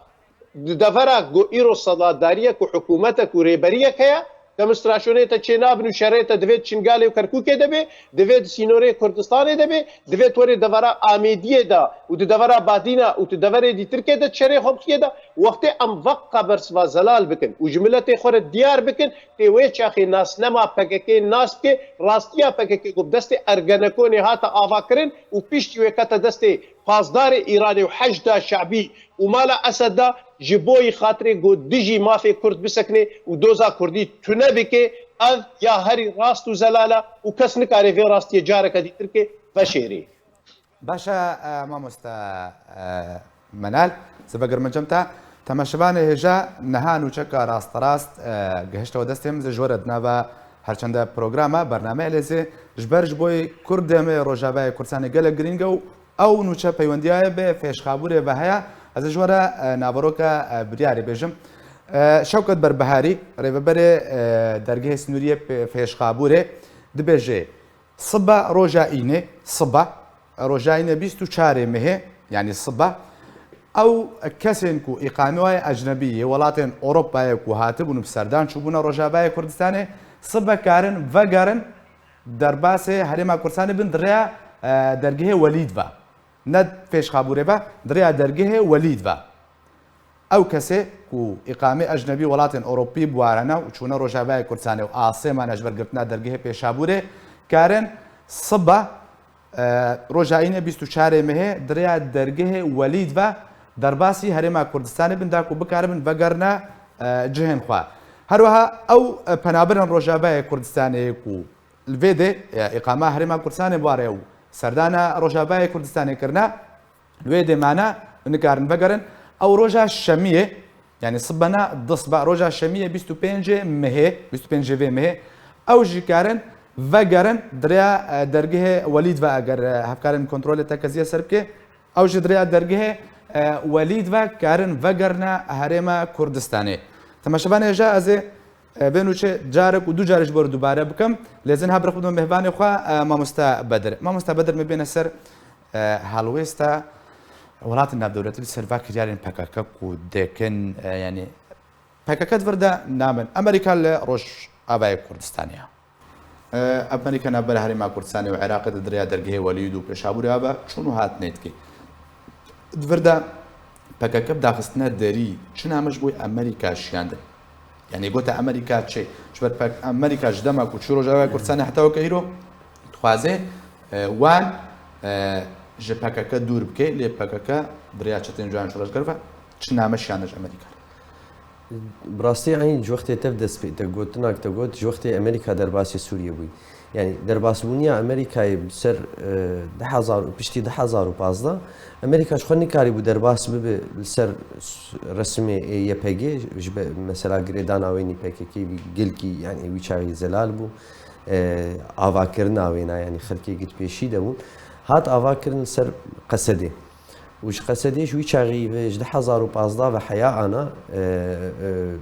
di devera ku îro sedadariyek û hikûmetek û rêberiyek heye, demonstrasyonê te çê nabin û şerê te divê di Şingalê û Kerkûkê de be, divê di sînorê Kurdistanê de be, divê di werê devera Amêdiyê de û di devera Badîna û di deverê dîtirkê de şerê xwe bixiyê de. Wextê em veqa bersiva zelal bikin û ji miletê xwe re diyar bikin, tê wê çaxê nasnema P K K nas bike, rastiya P K K ku bi destê Ergenekonê hate avakirin û piştî wê kete destê pasdarê Îranê û Heşda Şebî û mala Esed de ji bo yî xatirê ku dijî mafê Kurd bisekine û doza Kurdî tune bike, ev ya herî rast û zelal e û kes nikare vê rastiyê careke dîtir ke veşêrê. Baş e, e, mamoste, e, Menal, sibe girmicim te. Temaşevanê hêja niha nûçeka rasterast, e, gihiştewe destê min, ez ji we re di nava herçende programa, bernameyê lê zê ji ber ji bo yê Kurdê me Rojavayê Kurdistanê gelek girîng e û ew nûçe peywendiya ye bi Fêşxabûrê ve heye. Ez ê ji we re, e, naveroka, e, biryarê bêjim. E, Şewket Berbiharî, rêveberê, e, dergehê sînorî yê Pê-, Fêşxabûrê, dibêje, sibe roja înê, sibe, roja înê bîst û çarê mehê, yanî sibe, ew kesên ku îqamê wa yê ecnebî yê welatên Ewropayê ku hatibûn bi serdan çûbûne Rojavayê Kurdistanê, sibe karin vegerin derbasê Herêma Kurdistanê bin di rêya, e, dergehê Welîd ve. Ne Fêşxabûrê ve, di rêya dergehê Welîd ve. Ew kesê ku îqamê ecnebî welatên Ewropî biwarene û çûne Rojavayê Kurdistanê û asê mane ji ber girtina dergehê Pêşabûrê, karin sibe, e, roja înê bîst û çarê mehê di rêya dergehê Welîd ve derbasî Herêma Kurdistanê bin da ku bikaribin vegerine, e, cihên xwe. Her wiha ew, e, penaberin Rojavayê Kurdistanê ku li vê dê, e, îqama Herêma Kurdistanê bû ware û serdana Rojavayê Kurdistanê kirine, li wê dê mane nikarin vegerin. Ew roja şemiyê, yanî sibena disbe, roja şemiyê bîst û pêncê mehê, bîst û pêncê vê mehê, ew jî karin vegerin di rêya, e, dergehê Welîd ve eger, e, hevkarên kontrolê tekeziyê ser bike. Ew ji di rêya dergehê, e, Welîd ve karin vegerine Herêma Kurdistanê. Temaşevanê hêja ez ê, e, vê nûçê carek û du carê ji bo re dubare bikim. Lê ez ê niha birxibim mêvanê xwe, e, mamoste Bedir. Mamoste Bedir, me bêne ser, e, helwêsta welatên navdewletî li ser va kiryarên P K K ku dikin, e, yanî P K K di vir de namin Amerîka li Rojavayê Kurdistanê ye. Ev Amerîka navbera Herêma Kurdistanê û Iraqê di rêya dergehê Welîd û Pêşabûrê ve çûn û hatinê dike. Di vir de P K K bi daxistina derî çi name ji bo Amerîka şiyandin? Yanî gote Amerîka çi? Ji ber P K K, Amerîka ji dema ku çû Rojavayê Kurdistanê heta weke îro dixwaze, e, wan, e, ji P K K dûr bike, lê P K K di rêya çeteyên cuyan şoreşger ve çi name şiyandin ji Amerîka? Bi rastî eyn ji wextê tev dest pê, te gotinak te got, ji wextê Amerîka derbasî Sûriyê bûyî. Yanî derbasbûniya Amerîkayê bi ser, e, du hezar û piştî du hezar û pazdeh, Amerîka ji xwe nikarîbû derbas bibe li ser s-, resimê ê Y P G, ji be-, mesela girêdana wênî P K K wî gilkî, yanî wî çaxî zelal bû, e, avakirina wêna, yanî xelkê git pêşî de bûn. Hat avakirin li ser Qesedê. Û ji Qesedê ji wî çaxî ve ji du hezar û pazdeh ve heya ana, e, e,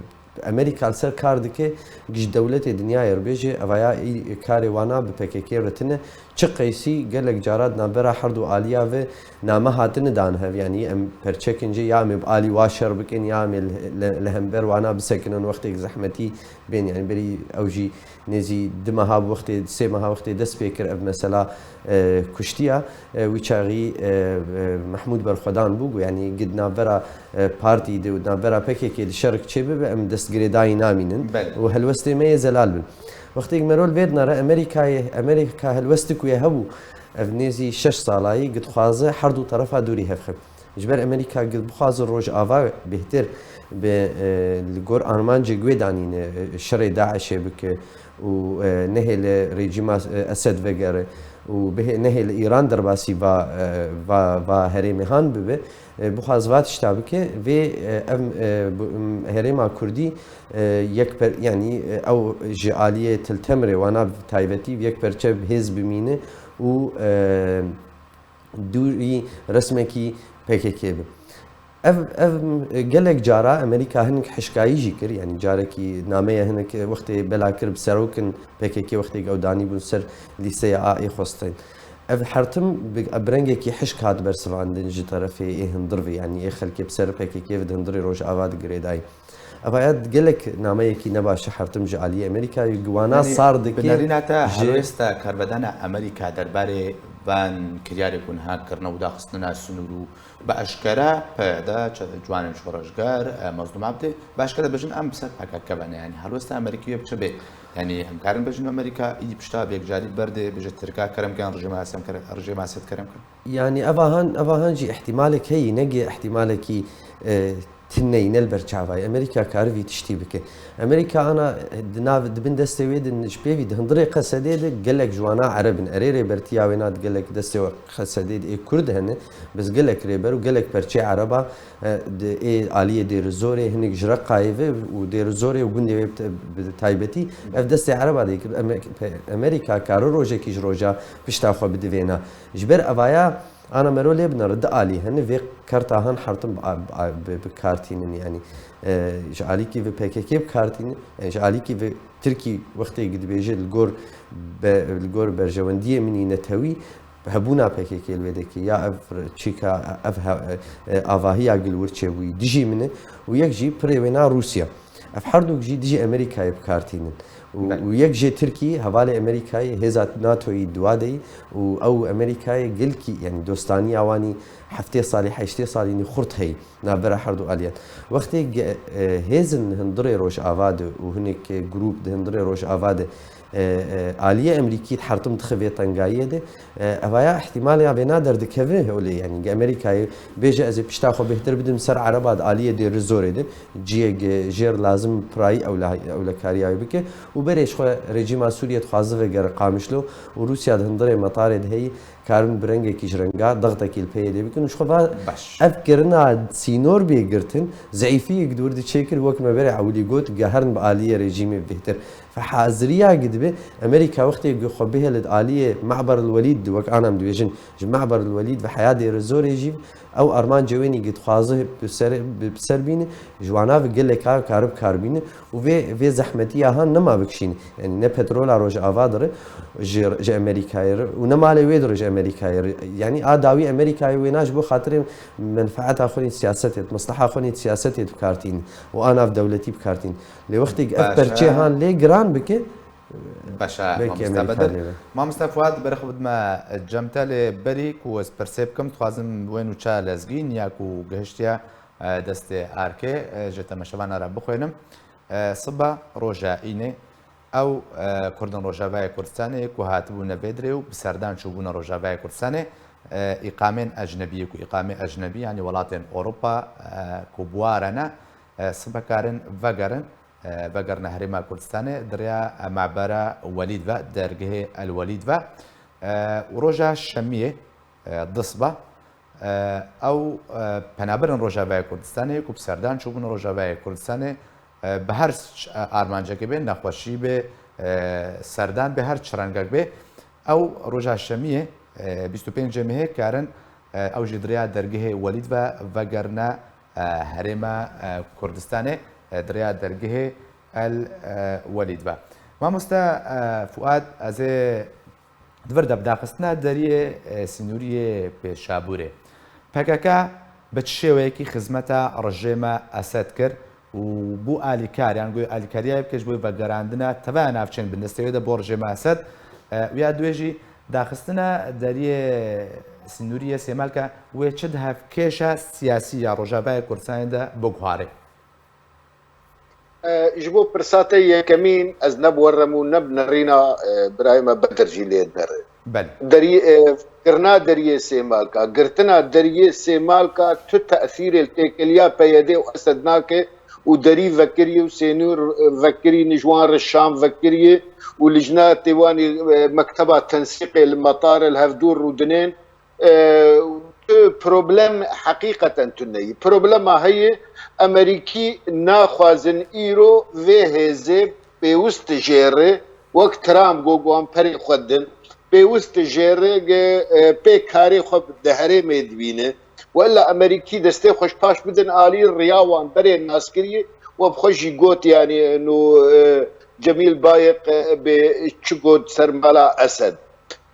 Amerîka li ser kar dike, ji dewletê dinyayê re bêje, evaya î karê wana bi P K K re tine, çi qeysî gelek cara di navbera her du aliya ve name hatine dan hev, yanî em perçekin jê, ya em ê bi alî wa şer bikin, ya em ê li, li, li hember wana bisekinin wextê zehmetî bên, yanî berî ew jî nêzî du meha bi wextê, sê meha wextê dest pê kir ev mesela, e, kuştiya, e, wî çaxî, e, e, Mehmûd Berxwedan bû, got, yanî, gi di navbera, e, partî de û di navbera P K K de şerik çêbibe, em dest girêdayî namînin Belê. Û helwestê me yê zelal bin. Wextêk merol vê dinere Amerîkayê, Amerîka helwestik wê hebû, ev nêzî şeş salayî gidxwaze her du terefa dûrî hev xe. Ji ber Amerîka gid bixwaze Rojava bêhtir bi, e, li gor armancê guê danîne, e, şerê DAIŞê bike û, e, nehêle rejîma, e, Esed vegere û bihê-, nehêle Îran derbasî va, e, va, va herêmê han bibe, e, bixwaz va tişta bike, vê, e, ev, e, bu, m, herêma Kurdî, e, yekper-, yanî, e, ew ji aliyê Til Temirê wana bi taybetî yekperçe bi hêz bimîne û, e, dûrî resmekî P K K bi. Ev, ev, e, gelek cara Amerîka hinek hişkayî jî kir, yanî carekî nameya hinek wextê bela kir bi serokin P K K wextê ew danî bûn ser lîsteya A ê xwestin. Ev hertim bi, bi rengekî hişk hat bersivandin ji terefê ê hindir ve, yanî ê xelkê bi ser P K K ve di hindirê Rojava de girêdayî. Ev ya gelek nameyekî nebaş e hertim ji aliyê Amerîkayê, wana Yanî, sar dike bi nerîna te ji helwesta karbedana Amerîka derbarê van kiryarê ku niha kirine û daxistina sinûr û bi eşkere P Y D, çe-, ciwanên şoreşger, e, Mazlûm Abdê, bi eşkere dibêjin em bi ser P K K ve ne. Yanî helwesta Amerîkî wê bi çi bê? Yanî em karin bêjin Amerîka îdî pişta bi yekcarî berde, bêje Tirka kerem ken, rejîma Esem kere-, rejîma Esed kerem ken? Yanî ev ahan, ev ahan jî ihtimalek heye, ne gi ihtimalekî, e, tineyî, ne li ber çavayê. Amerîka kare vî tiştî bike. Amerîka ana di nav, di bin destê wê de ji pêvî di hundirê Qesedê de gelek ji wana Ereb in. Erê rêbertiya wêna di gelek destê we Qesedê de ê Kurd hene, bes gelek rêber û gelek perçê Ereba, e, di ê aliyê Dêrizorê, hinek ji Reqayê ve û Dêrizorê û gundê wê bi te-, bi taybetî ev destê Ereba de kir. Ame-, pe-, Amerîka kare rojekî ji roja pişta xwe bide vêna. Ji ber evaya ana mero lê binere di alî hene vê kerta han hertim bi, bi, bi, bi kar tînin, yanî, e, ji alîkî ve P K K bi kar tînin, yanî ji alîkî ve Tirkî wextê dibêje li gor be-, li gor berjewendiyê min î netewî hebûna P K K li wê dekê ya ev çîka, ev he-, e, avahiya gil wir çêbûyî dijî min e û yek jî pirê wêna Rûsya. Ev herdûk jî dijî Amerîkayê bi kar tînin. Û, Belê. û yek jê Tirkî hevalê Amerîkayê, hêza NATOyî di wa de yî û ew Amerîkayê gilkî, yanî dostaniya wan î heftê salî, heştê salî nî xurt heyî navbera herdu aliyan. Wextê ge-, e, hêzin hundirê Rojava de û hinek grûp di hundirê Rojava de, e, e, aliyê Amerîkî hertim dixe vê tengayiyê de, E, evaya ihtimalê ya vêna derdikeve holê, yanî Amerîkayê bêje, ez ê pişta xwe bêhtir bidim ser Ereba di aliyê Dêrizorê de, ciyek, e, jêr lazim pirayî ewle-, ewlekariya wê bike û berê ji xwe rejîma Sûriyê dixwaze vegere Qamişlo û Rûsya di hundirê metarê de heyî, karin bi rengekî ji renga dextekî li peyê dê bikin û ji xwe va Baş. ev kirina sînor bê girtin, zeîfiyek di wir de çêkir, wek me berê ewilî got, geherin bi aliyê rejîmê bêhtir. Fe haziriya gi dibe Amerîka wextê gi xwe bihêle di aliyê Me'ber el Welîd di, wek ana em dibêjin, ji Me'ber el Welîd ve heya Dêrizorê jî ew armancê wênî gi dixwaze bi ser, bi, bi ser bîne, ji wana ve gelek a kare bi kar bîne û vê, vê zehmetiya han nema bikişîne. Yanî ne petrola Rojava dire ji, ji Amerîkayê re û ne malê wê dire ji Amerîkayê re. Yanî a dawî Amerîkayê wêna ji bo xatirê menfaeta xwe nî siyasetê, mesleha xwe nî siyasetê dikartîne û a navdewletî bikartîne. Lê wextê ev Baş, perçê ha. han lê giran bike, Baş, ha, belkî mamoste Amerîka Bedir. lê be. Mamoste Fuad, berê xwe bidime cem te, lê berî ku ez pirsê bikim, dixwazim wê nûça lezgîn ya ku gihiştiye, e, destê arkê, e, ji temaşevana re bixwînim. E, siba roja înê, ew, e, Kurdin Rojavayê Kurdistanê ku hatibûne vê dirê û bi serdan çûbûne Rojavayê Kurdistanê, e, îqamên ecnebiyê ku îqamê ecnebî, yanî welatên Ewropa, e, ku bi wa re ne, e, sibe karin vegerin, e, vegerine Herêma Kurdistanê, di rêya, e, Mabera Welîd ve, dergehê El Welîd ve. E, û roja Şemiyê, e, di siba, e, ew, e, penaberên Rojavayê Kurdistanê ku bi serdan çûbûn Rojavayê Kurdistanê, e, bi her ç-, e, armancekê bê, nexweşî bê, e, serdan bê, her çi rengek bê, ew roja Şemiyê, e, bîst û pêncê mehê karin, e, ew jî di rêya dergehê Welîd ve vegerine, e, herêma, e, Kurdistanê, e, di rêya dergehê El, e, Welîd ve. Mamoste, e, Fuad, ez ê di vir de bi daxistina deriyê, e, sînoriyê Pêşabûrê. P K K bi çi şêweyekî xizmeta rejêma Esed kir û bû alîkar, yan goyê alîkariya wê bike ji bo vegerandina teveya navçeyên bindestê wê de bo rejêma Esed. E, û ya duwê jî daxistina deriyê sînoriyê Sêmalka wê çi di hevkêşa siyasî ya Rojavayê Kurdistanê de biguherê? E, ji bo pirsa te yekemîn, ez ne bi we re me û ne bi nerîna, e, birayê me Bedir jî lê dinere. Belê. Derî-, e, kirina deriyê Sêmalka, girtina deriyê Sêmalka tu tesîrê li têkiliya P Y D û Esed nake û derî vekirî û sênûr, e, vekirî, ji wan re Şam vekirî û lijna têwanî, e, mekteba tensîqê li metarê li hevdû rûdinên. E, tu problem heqîqeten tune yî. Problema heye, Emerîkî naxwazin îro vê hêzê pêwist jêre, wek Trump got, wan perê xwe din, pêwist jêre ge, e, pê karê xwe di herêmê dibîne. Wella Emerîkî destê xwe ji paş bidin alî riya wan berê naskirî, we bi xwe jî got, yanî, nû, e, Cemîl Bayek, e, bê çi got ser mala Esed.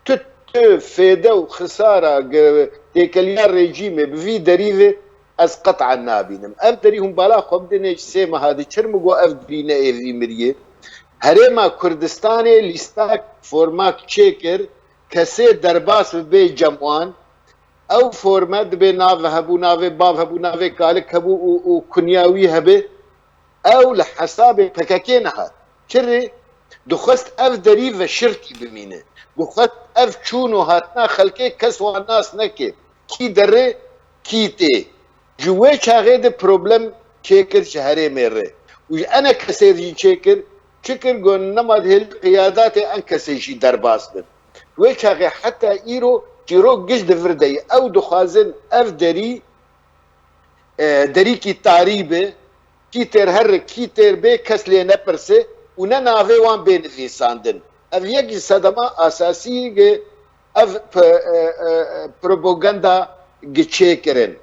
Tu, tu fêde û xisara ge-, têkeliya rejîmê bi vî derî ve ez qet'an nabînim. Ev derî hûn bala xwe bidinê ji sê meha di çir min got ev derî ne êvî miriyê. Herêma Kurdistanê lîstak formak çêkir, kesê derbas bi bê cem wan. Ew forme dibê nave hebû, navê bav hebû, navê kalik hebû û, û kunya wî hebe. Ew li hesabê P K K nehat. Çirê dixwest ev derî veşirtî bimîne. Dixwest ev çûn û hatina xelkê kes wan nas neke. Kî derê, kî tê. Ji wê çaxê de problem çêkir ji herêmê re. Û ji ene kesê jî çêkir, çi kir, got nema dihêl qiyadatê en kesê jî derbas bin. Wê çaxê heta îro çîrok giş di vir de ye. Ew dixwazin ev derî, e, derîkî tarî be, kî têr here, kî têr bê, kes lê nepirse û ne navê wan bê nivîsandin. Ev yek ji sedema asasî ge ev p-, e, e, propaganda gi çêkirin.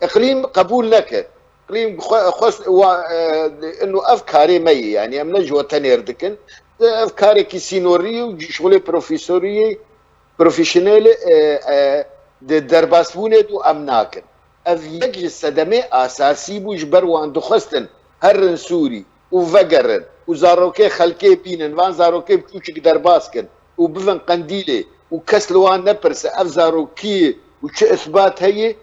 Îqlîm qebûl nekir. Îqlîm xwe-, xwest wa-, e, inu ev karê me ye, yanî em ne ji we tenêr dikin. Ev karekî sînorî û şixulê profesorî ye, profesyonel, e, e, di derbasbûnê de em nakin. Ev yek ji sedemê asasî bû, ji ber wan dixwestin herin Sûrî û vegerin û zarokê xelkê bînin, van zarokê biçûçik derbas kin û bivin Qendîlê û kes li wan nepirse ev zarokî û çi îsbat heye.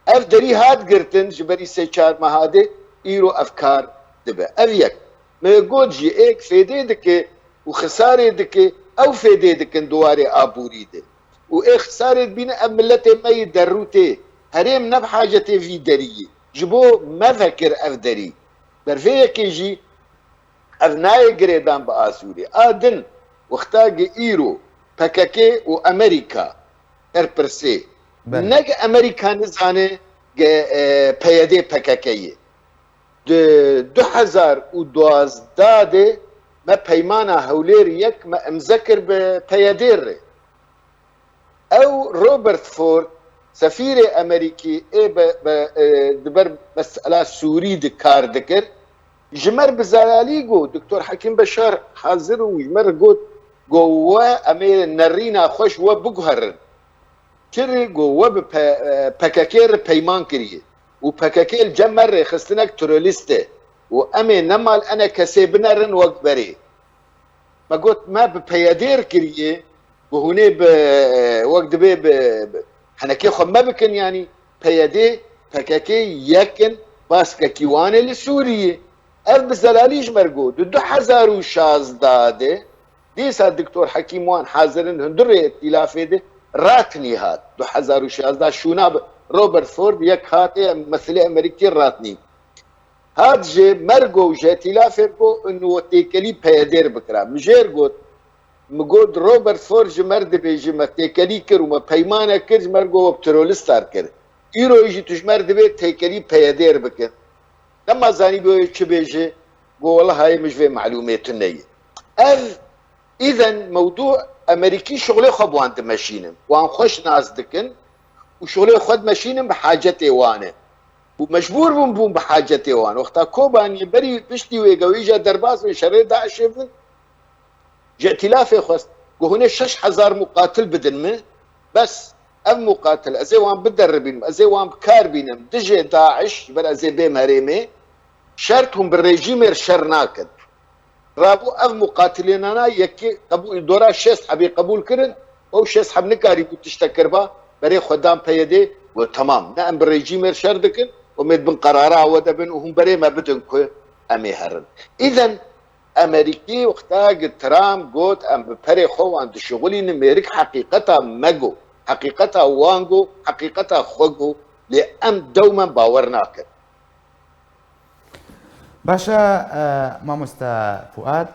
Ev derî hat girtin ji berî sê çar meha de, îro ev kar dibe. Ev yek. Me got jî êk fêdê dike û xisarê dike, ew fêdê dikin di warê aborî de. Û ê xisarê dibîne ev miletê me yê derûtê. Herêm ne bi hacetê vî derî yî. Ji bo me vekir ev derî. Ber vê yekê jî ev nayê girêdan bi asûrê. A din, wexta gi îro P K K û Amerîka berpirsê. Belê. Ne gi Amerîka nizane gi, e, P Y D P K K ye. Di du hezar û duwazdeh de me peymana Hewlêr yek me imze kir bi P Y D re. Ew Robert Ford, sefîrê Amerîkî ê be, be, e, di ber mesela Sûrî de kar dikir, ji me re bi zelalî got, Doktor Hekîm Beşar hazir û ji me re got, got, we em ê nerîna xwe ji we biguherin. Çi rê? Got, we bi P-, e, P K K re peyman kiriye û P K K li cem me rêxistinek terorîst e û em ê nema li ene kesê binerin wek berê. Me got, me bi P Y D re kiriye, bi hûnê bi, wek dibê bi, bi henekê xwe me bikin, yanî P Y D, P K K yek in, baskekî wan ê li Sûriyê. Ev bi zelalî ji me re got. Di du hezar û şazdeh de dîsa Doktor Hekîm wan hazir in hundirê îtîlafê de, Ratnî hat. Du hezar û şazdeh şûna bi Robert Ford yek hatê meselê Amerîkî Ratnî. Hat ji me re got, ji îtîlafê re got, û têkelî P Y D re bikira. Min jê re got, min got, Robert Ford ji me re dibêje, me têkelî kir û me peymane kir, ji me re got, we bi terorîstan kir. Îro jî tu ji me re dibê têkelî P Y D re bikin. Nema zanî bê çi bêje, got, wele hayê min ji vê malûmê tune ye. Ev Îden mewdû Amerîkî şixulê xwe bi wan dimeşînin. Wan xweş nas dikin û şixulê xwe dimeşînin bi hacetê wan e. Û mecbûr bûn bûn bi hacetê wan. Wexta Kobaniyê berî piştî wê gewîja derbas bin şerê DAIŞê bin, ji îtîlafê xwest. Got, hûn ê şeş hezar muqatil bidin min. Bes ev muqatil, ez ê wan bideribînim, ez ê wan bi kar bînim. Dijê DAIŞ, ji ber ez ê bêm herêmê, şert hûn bi rejîmê re şer nakin. Rabû ev muqatilênana yekê qebûl, dora şêst hebê qebûl kirin, ew şêst heb nikarîbû tiştek kiriba, berê xwe dan P Y D, got, temam, ne em bi rejîmê re şer dikin, em ê di bin qerara we de bin û hûn berê me bidin ku em ê herin. Îden Amerîkî wexta gi Trump got, em bi perê xwe wan dişixulînin, mêrik heqîqeta me got, heqîqeta wan got, heqîqeta xwe got, lê em dewmen bawer nakin. Baş e, e, mamoste Fuad.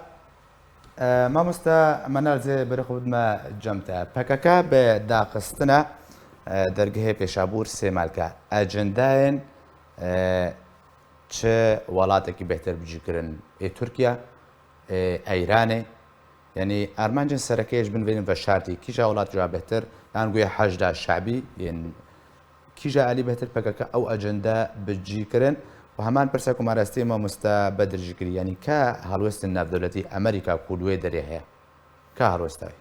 E, mamoste Menal, zê berê xwe bidime cem te. P K K bi daxistina, e, dergehê Pêşabûr Sêmalka ecendayên, e, çi welatekî bêhtir bicî kirin ê Tirkiye, ê Eyranê. Yanî armancên sereke yê ji bin vê veşartî kîja welat ji wan bêhtir, yan guya Heşda Şebî yên kîja alî bêhtir P K K ew ecende bi cî kirin û heman pirsa ku me rastî mamoste Bedir jî kirî, yanî ka helwestên navdewletî Amerîka ku li wê derê heye, ka helwesta wê?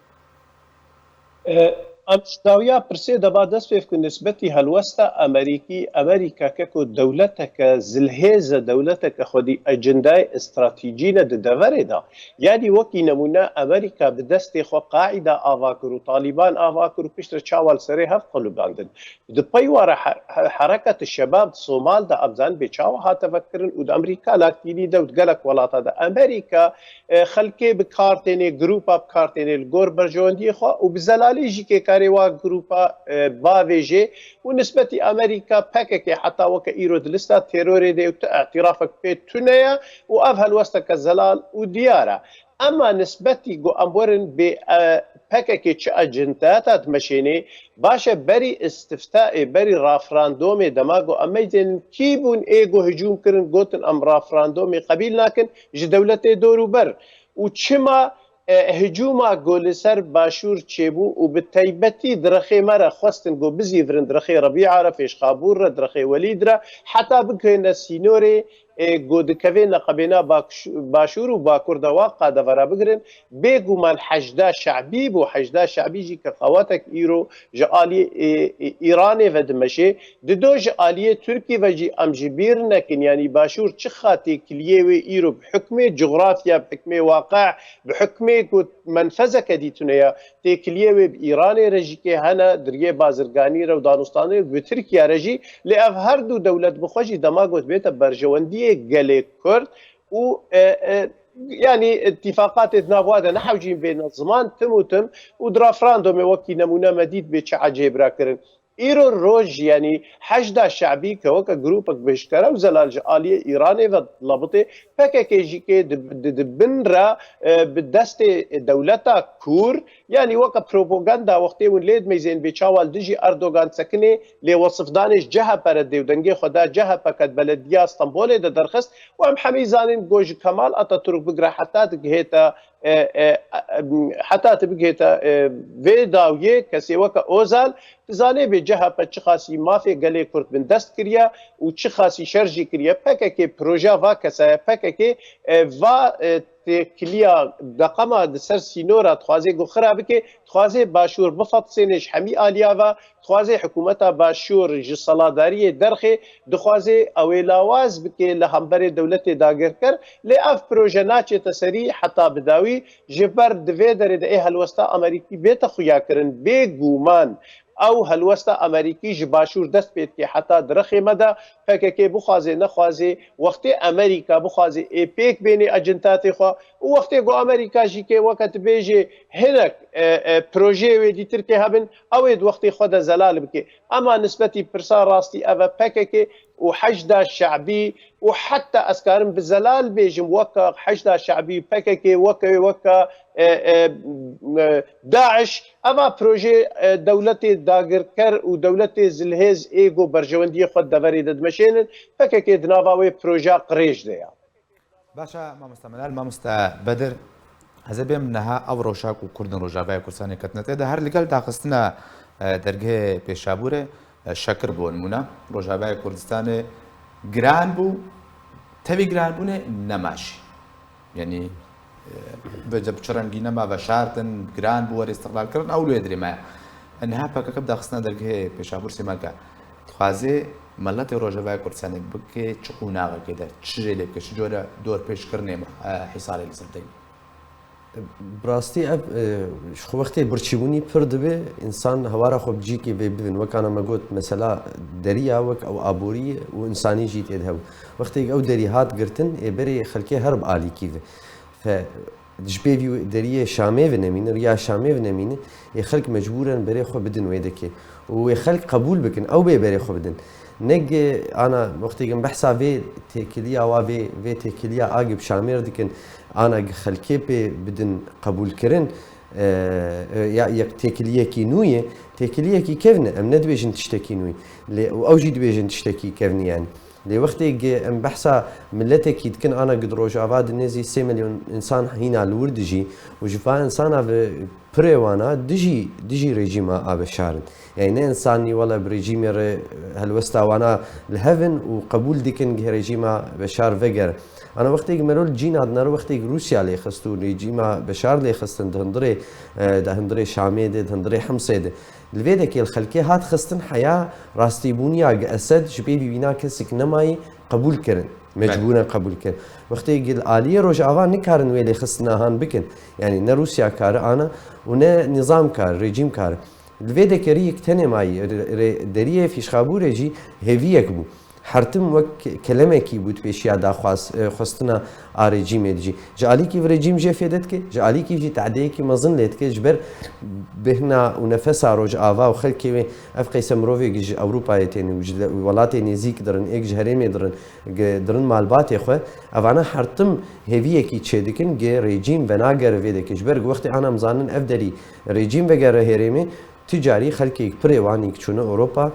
Em ji dawiya pirsê de ba dest pê bikin, nisbetî helwesta Amerîkî, Amerîka ke ku dewleteke zilhêz e, dewleteke xwedî ecendayê stratejî ne di deverê de. Yanî wekî nemûne Amerîka bi destê xwe Qaîda ava kir û Talîban ava kir û piştre çawa li serê hev qulibandin. Di pey wa re he-, he-, Hereketa Şebab di Somal de em zanin bê çawa hate vekirin û di Amerîka Latînî de û di gelek welata de Amerîka, e, xelkê bi kar tênê, grûpa bi kar tênê li gor berjewendiyê xwe û bi zelalî jî kê karê wa grûpa, e, bavêjê û nisbetî Amerîka P K K heta weke îro di lista terorê de û tu îtirafek pê tune ye û ev helwesteke zelal û diyar e. Ema nisbetî ku em werin bê, e, P K K çi ecinteyata dimeşênê, baş e berî îstiftaê, berî referandomê dema ku em meyzên kî bûn ê ku hicûm kirin, gotin em referandomê qebîl nakin ji dewletê dor û ber. Û çima, e, hicûma ku li ser Başûr çêbû û bi taybetî di rexê me re xwestin ku bizîvirin, di rexê Rebîa re, Pêşxabûr re, di rexê Welîd re, heta bigihêne sînorê, ê ku dikeve neqebêna Bakş-, Başûr û Bakur de wa qadeve rabigirin, bêguman Heşda Şebî bû. Heşda Şebî jî ke qewatek îro ji alî, ê, ê, Îranê ve dimeşê, dido ji aliyê Tirkî ve jî em ji bîr nekin, yanî Başûr çiqa têkiliyê wê îro bi hukmê cografya, bi hukmê waqe, bi hukmê ku menfezeke dî tune ye, têkiliyê wê bi Îranê re jî kê hene, di riyê bazirganî re û danûstanê bi Tirkiye re jî, lê ev her du dewlet bi xwe jî dema got bête berjewendiyê gelê Kurd û, e, e, yanî îtîfaqatê di nav wa de nehewcîn bêne ziman tim û tim û di referandomê wekî nemûne me dît bê çi ecêb re kirin. Îro roj, yanî Heşda Şebî ke weke grûpek bêşkere û zelal ji aliyê Îranê ve labitê, P K K jî kê di, di, di bin re, e, bi destê dewleta kûr, yanî weke propaganda wextê hûn lê dimeyzên bê çawa li dijî Erdogan sekinê, lê wesifdanê ji C H P re dê û dengê xwe da C H P ke di belediya Stenbolê de derxist û em hemî zanin ku ji Kemal Atatürk bigire heta digihête, e, e, e, heta tu bigihête, e, vê dawiyê kesê weke Ozal, tu zanê bê C H P çiqasî mafê gelê Kurd bindest kiriye û çiqasî şer jî kiriye. P K K proja va kesa ye, P K K, e, va, e, têkiliya deqema di ser sînora dixwaze ku xira bike, dixwaze Başûr bifetisêne ji hemî aliya ve, dixwaze hikûmeta Başûr ji seladariyê derxê, dixwaze ew ê lawaz bike li hemberê dewletê dagirker, lê ev proje naçête serî heta bi dawî, ji ber di vê derê de ê helwesta Amerîkî bête xuyakirin, bêguman ew helwesta Amerîkî ji Başûr dest pê dike heta di rexê me de P K K bixwaze nexwaze, wextê Amerîka bixwaze ê pêk bênê ecintatê xwe û wextê ku Amerîka jî kê weke tu bêjê hinek, e, e, projeyê wê dîtir kê hebin, ew ê di wextê xwe de zelal bike. Ema nisbetî pirsa rastî ev e, P K K û Heşda Şebî û heta ez karim bi zelal bêjim weke Heşda Şebî, P K K, weke, weke, e, e, e, DAIŞ, eva proje, e, dewletê dagirker û dewletê zilhêz ê ku berjewendiyê xwe di deverê de dimeşênin, P K K di nava wê proja qirêj de ye. Baş e mamoste Menal, mamoste Bedir, ez ê bêm niha ev rewşa ku Kurdên Rojavayê Kurdistanê ketine tê de, her li gel daxistina, e, dergehê Pêşabûrê, e, şekir bo nimûne, Rojavayê Kurdistanê giran bû, tevî giranbûnê nema jî. Yanî, e, vêca bi çi rengî nema veşartin, giran bû were îstiqlal kirin, ew li wê dirê me ye. E, niha P K K bi daxistina dergehê Pêşabûr Sêmalka dixwaze miletê Rojavayê Kurdistanê bike çi qonaxekê de, çi jê lê bike, çi cure dorpêçkirinê, e, hîsarê li ser tê. Bi rastî ev, e, ji xwe wextê birçîbûnî pir dibe, însan hewara xwe bi cîkê vê bibin. Wek ana me got, mesela deriya wek ew aborî ye û însanî jî tê de hebû. Wextê ew derî hat girtin, ê berê xelkê her bi alîkî ve. Fe, ji pê vî deriyê Şamê ve nemîne, riya Şamê ve nemîne, ê xelk mecbûren berê xwe bidin wê dekê. Û wê xelk qebûl bikin, ew bê berê xwe bidin. Ne gi ana wextê gin behsa vê têkiliya wa, vê, vê têkiliya a gi bi Şamêr dikin, ana gi xelkê pê bidin qebûlkirin, e, e, ya, ya têkiliyekî nû ye, têkiliyekî kevn e, em nedibêjin tiştekî nû ye. Lê, û ew jî dibêjin tiştekî kevnî yani. Lê wextê gi em behsa miletekî dikin, ana gi di Rojava di nêzî sê milyon însan hîna li wir dijî û ji va însana ve pirê wana dijî, dijî rejîma a Beşar in. Yani ne însanî wele bi rejîmê re helwesta wana li hev in û qebûl dikin gi rejîma Beşar vegere. Ana wextê gi mero li cîna dinero, wextê gi Rûsya lê xist û rejîma Beşar lê xistin di hundirê, e, di hundirê Şamê de, di hundirê Himsê de. Li vê dekê li xelkê hat xistin heya rastîbûniya gi Esed ji pê vî wîna kesik nemayî qebûl kirin. Mecbûren qebûl kirin. Wextê gi li aliyê Rojava nikarin wê lêxistina han bikin. Yani ne Rûsya kari ana û ne nîzam kari, rejîm kari. Li vê dekê riyek tenê mayî, rê, rê, deriyê Fîşxabûrê jî hêviyek bû. Hertim wek kelemekî bû di pêşiya daxwaz, e, xwestina a rejîmê de jî. Ji alîkî ve rejîm jê fêde dike, ji alîkî jî tedeyekî mezin lê dike, ji ber bêhna û nefesa Rojava û xelkê wê. Ev qeyse mirovê ji Ewropayê tên û ji le-, welatê nêzîk dirin, êk ji herêmê dirin, gi-, dirin malbatê xwe. Evana hertim hêviyekî çêdikin, gi rejîm venagere vê dekê. Ji ber ku wextê ana em zanin ev derî rejîm vegere herêmê, tu carî xelkê pirê wanî ki çûne Ewropa,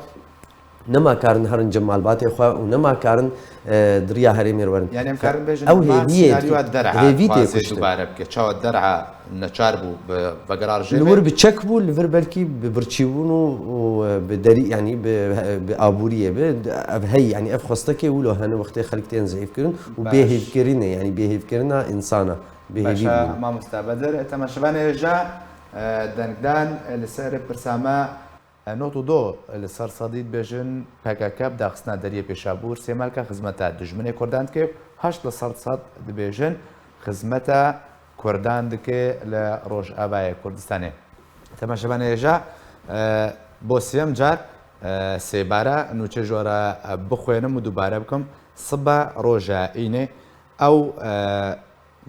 nema karin herin cem malbatê xwe û nema karin, e, di riya herêmê re werin. Yani em karin bêjin Ew hema hêviyê senaryoya derha hêvî tê dixwaze kuştin. Dubare bike. Çawa derha neçar bû bi vegera Li rejîmê? Wir bi çek bû, li vir belkî bi birçîbûn û, û, e, bi derî, yani bi, bi aboriyê bi, ev hey, yani ev xwestekê wilo hene wextê xelk tên zehîfkirin û Baş. Bêhêvkirinê, yani bêhêvkirina însana. Bêhêvî Başa bûn. Mamosta Bedir, temaşevanê hêja, e, dengdan, e, li ser pirsa me Nod û do li ser sedî dibêjin P K K bi daxistina deriyê Pêşabûr sêmalka xizmeta dijminê Kurdan dike, heşt li ser sed dibêjin xizmeta Kurdan dike li Rojavayê Kurdistanê. Temaşevanê hêja, e, bo sêyem car, e, sêbara nûçe ji we re, e, bixwênim û dubare bikim. Sibe roja înê ew, e,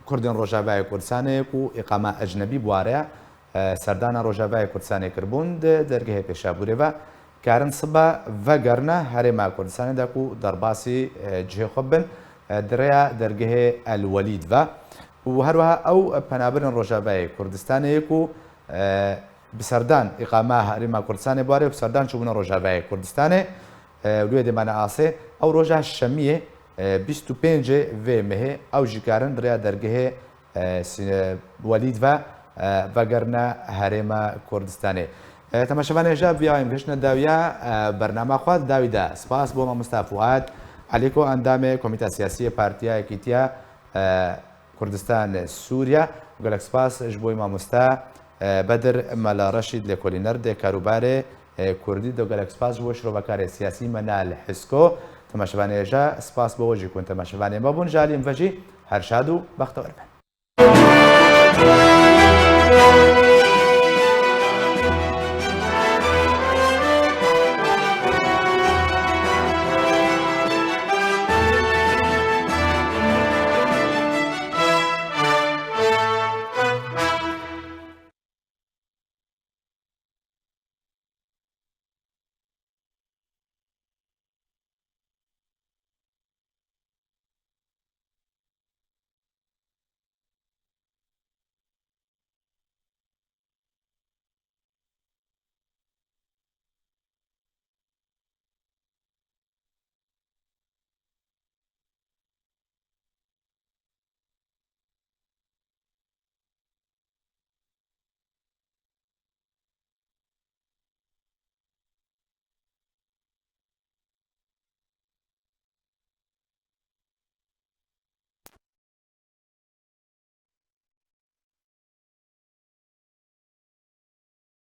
Kurdên Rojavayê Kurdistanê ku îqama ecnebî bi ware, e, serdana Rojavayê Kurdistanê kiribûn di dergehê Pêşabûrê ve, karin sibe vegerine Herêma Kurdistanê de ku derbasî, e, cihê xwe bin, e, di rêya dergehê El Welîd ve. Û her wiha ew penaberên Rojavayê Kurdistanê ye ku, e, bi serdan îqama Herêma Kurdistanê bi ware û bi serdan çûbûne Rojavayê Kurdistanê, e, li wê demane asê, ew roja şemiyê, e, bîst û pêncê vê mehê, ew jî karin di rêya dergehê, e, Sî-, Welîd ve, e, vegerine Herêma Kurdistanê. E, temaşevanê hêja, viya em gihiştine dawiya, e, bernama xwe. Di dawî de spas bo mamosta Fuad Elîko, endamê Komîta Siyasî yê Partiya Yekîtiya, e, Kurdistan Sûriye û gelek spas ji bo mamosta, e, Bedir Mela Reşîd, lêkolîner dê karûbarê, e, Kurdî. Do gelek spas ji bo şirovekarê siyasî Menal Hisko. Temaşevanê hêja, spas bo we jî ku temaşevanê me bûn. Ji alî min ve jî her şad û bextewer bin.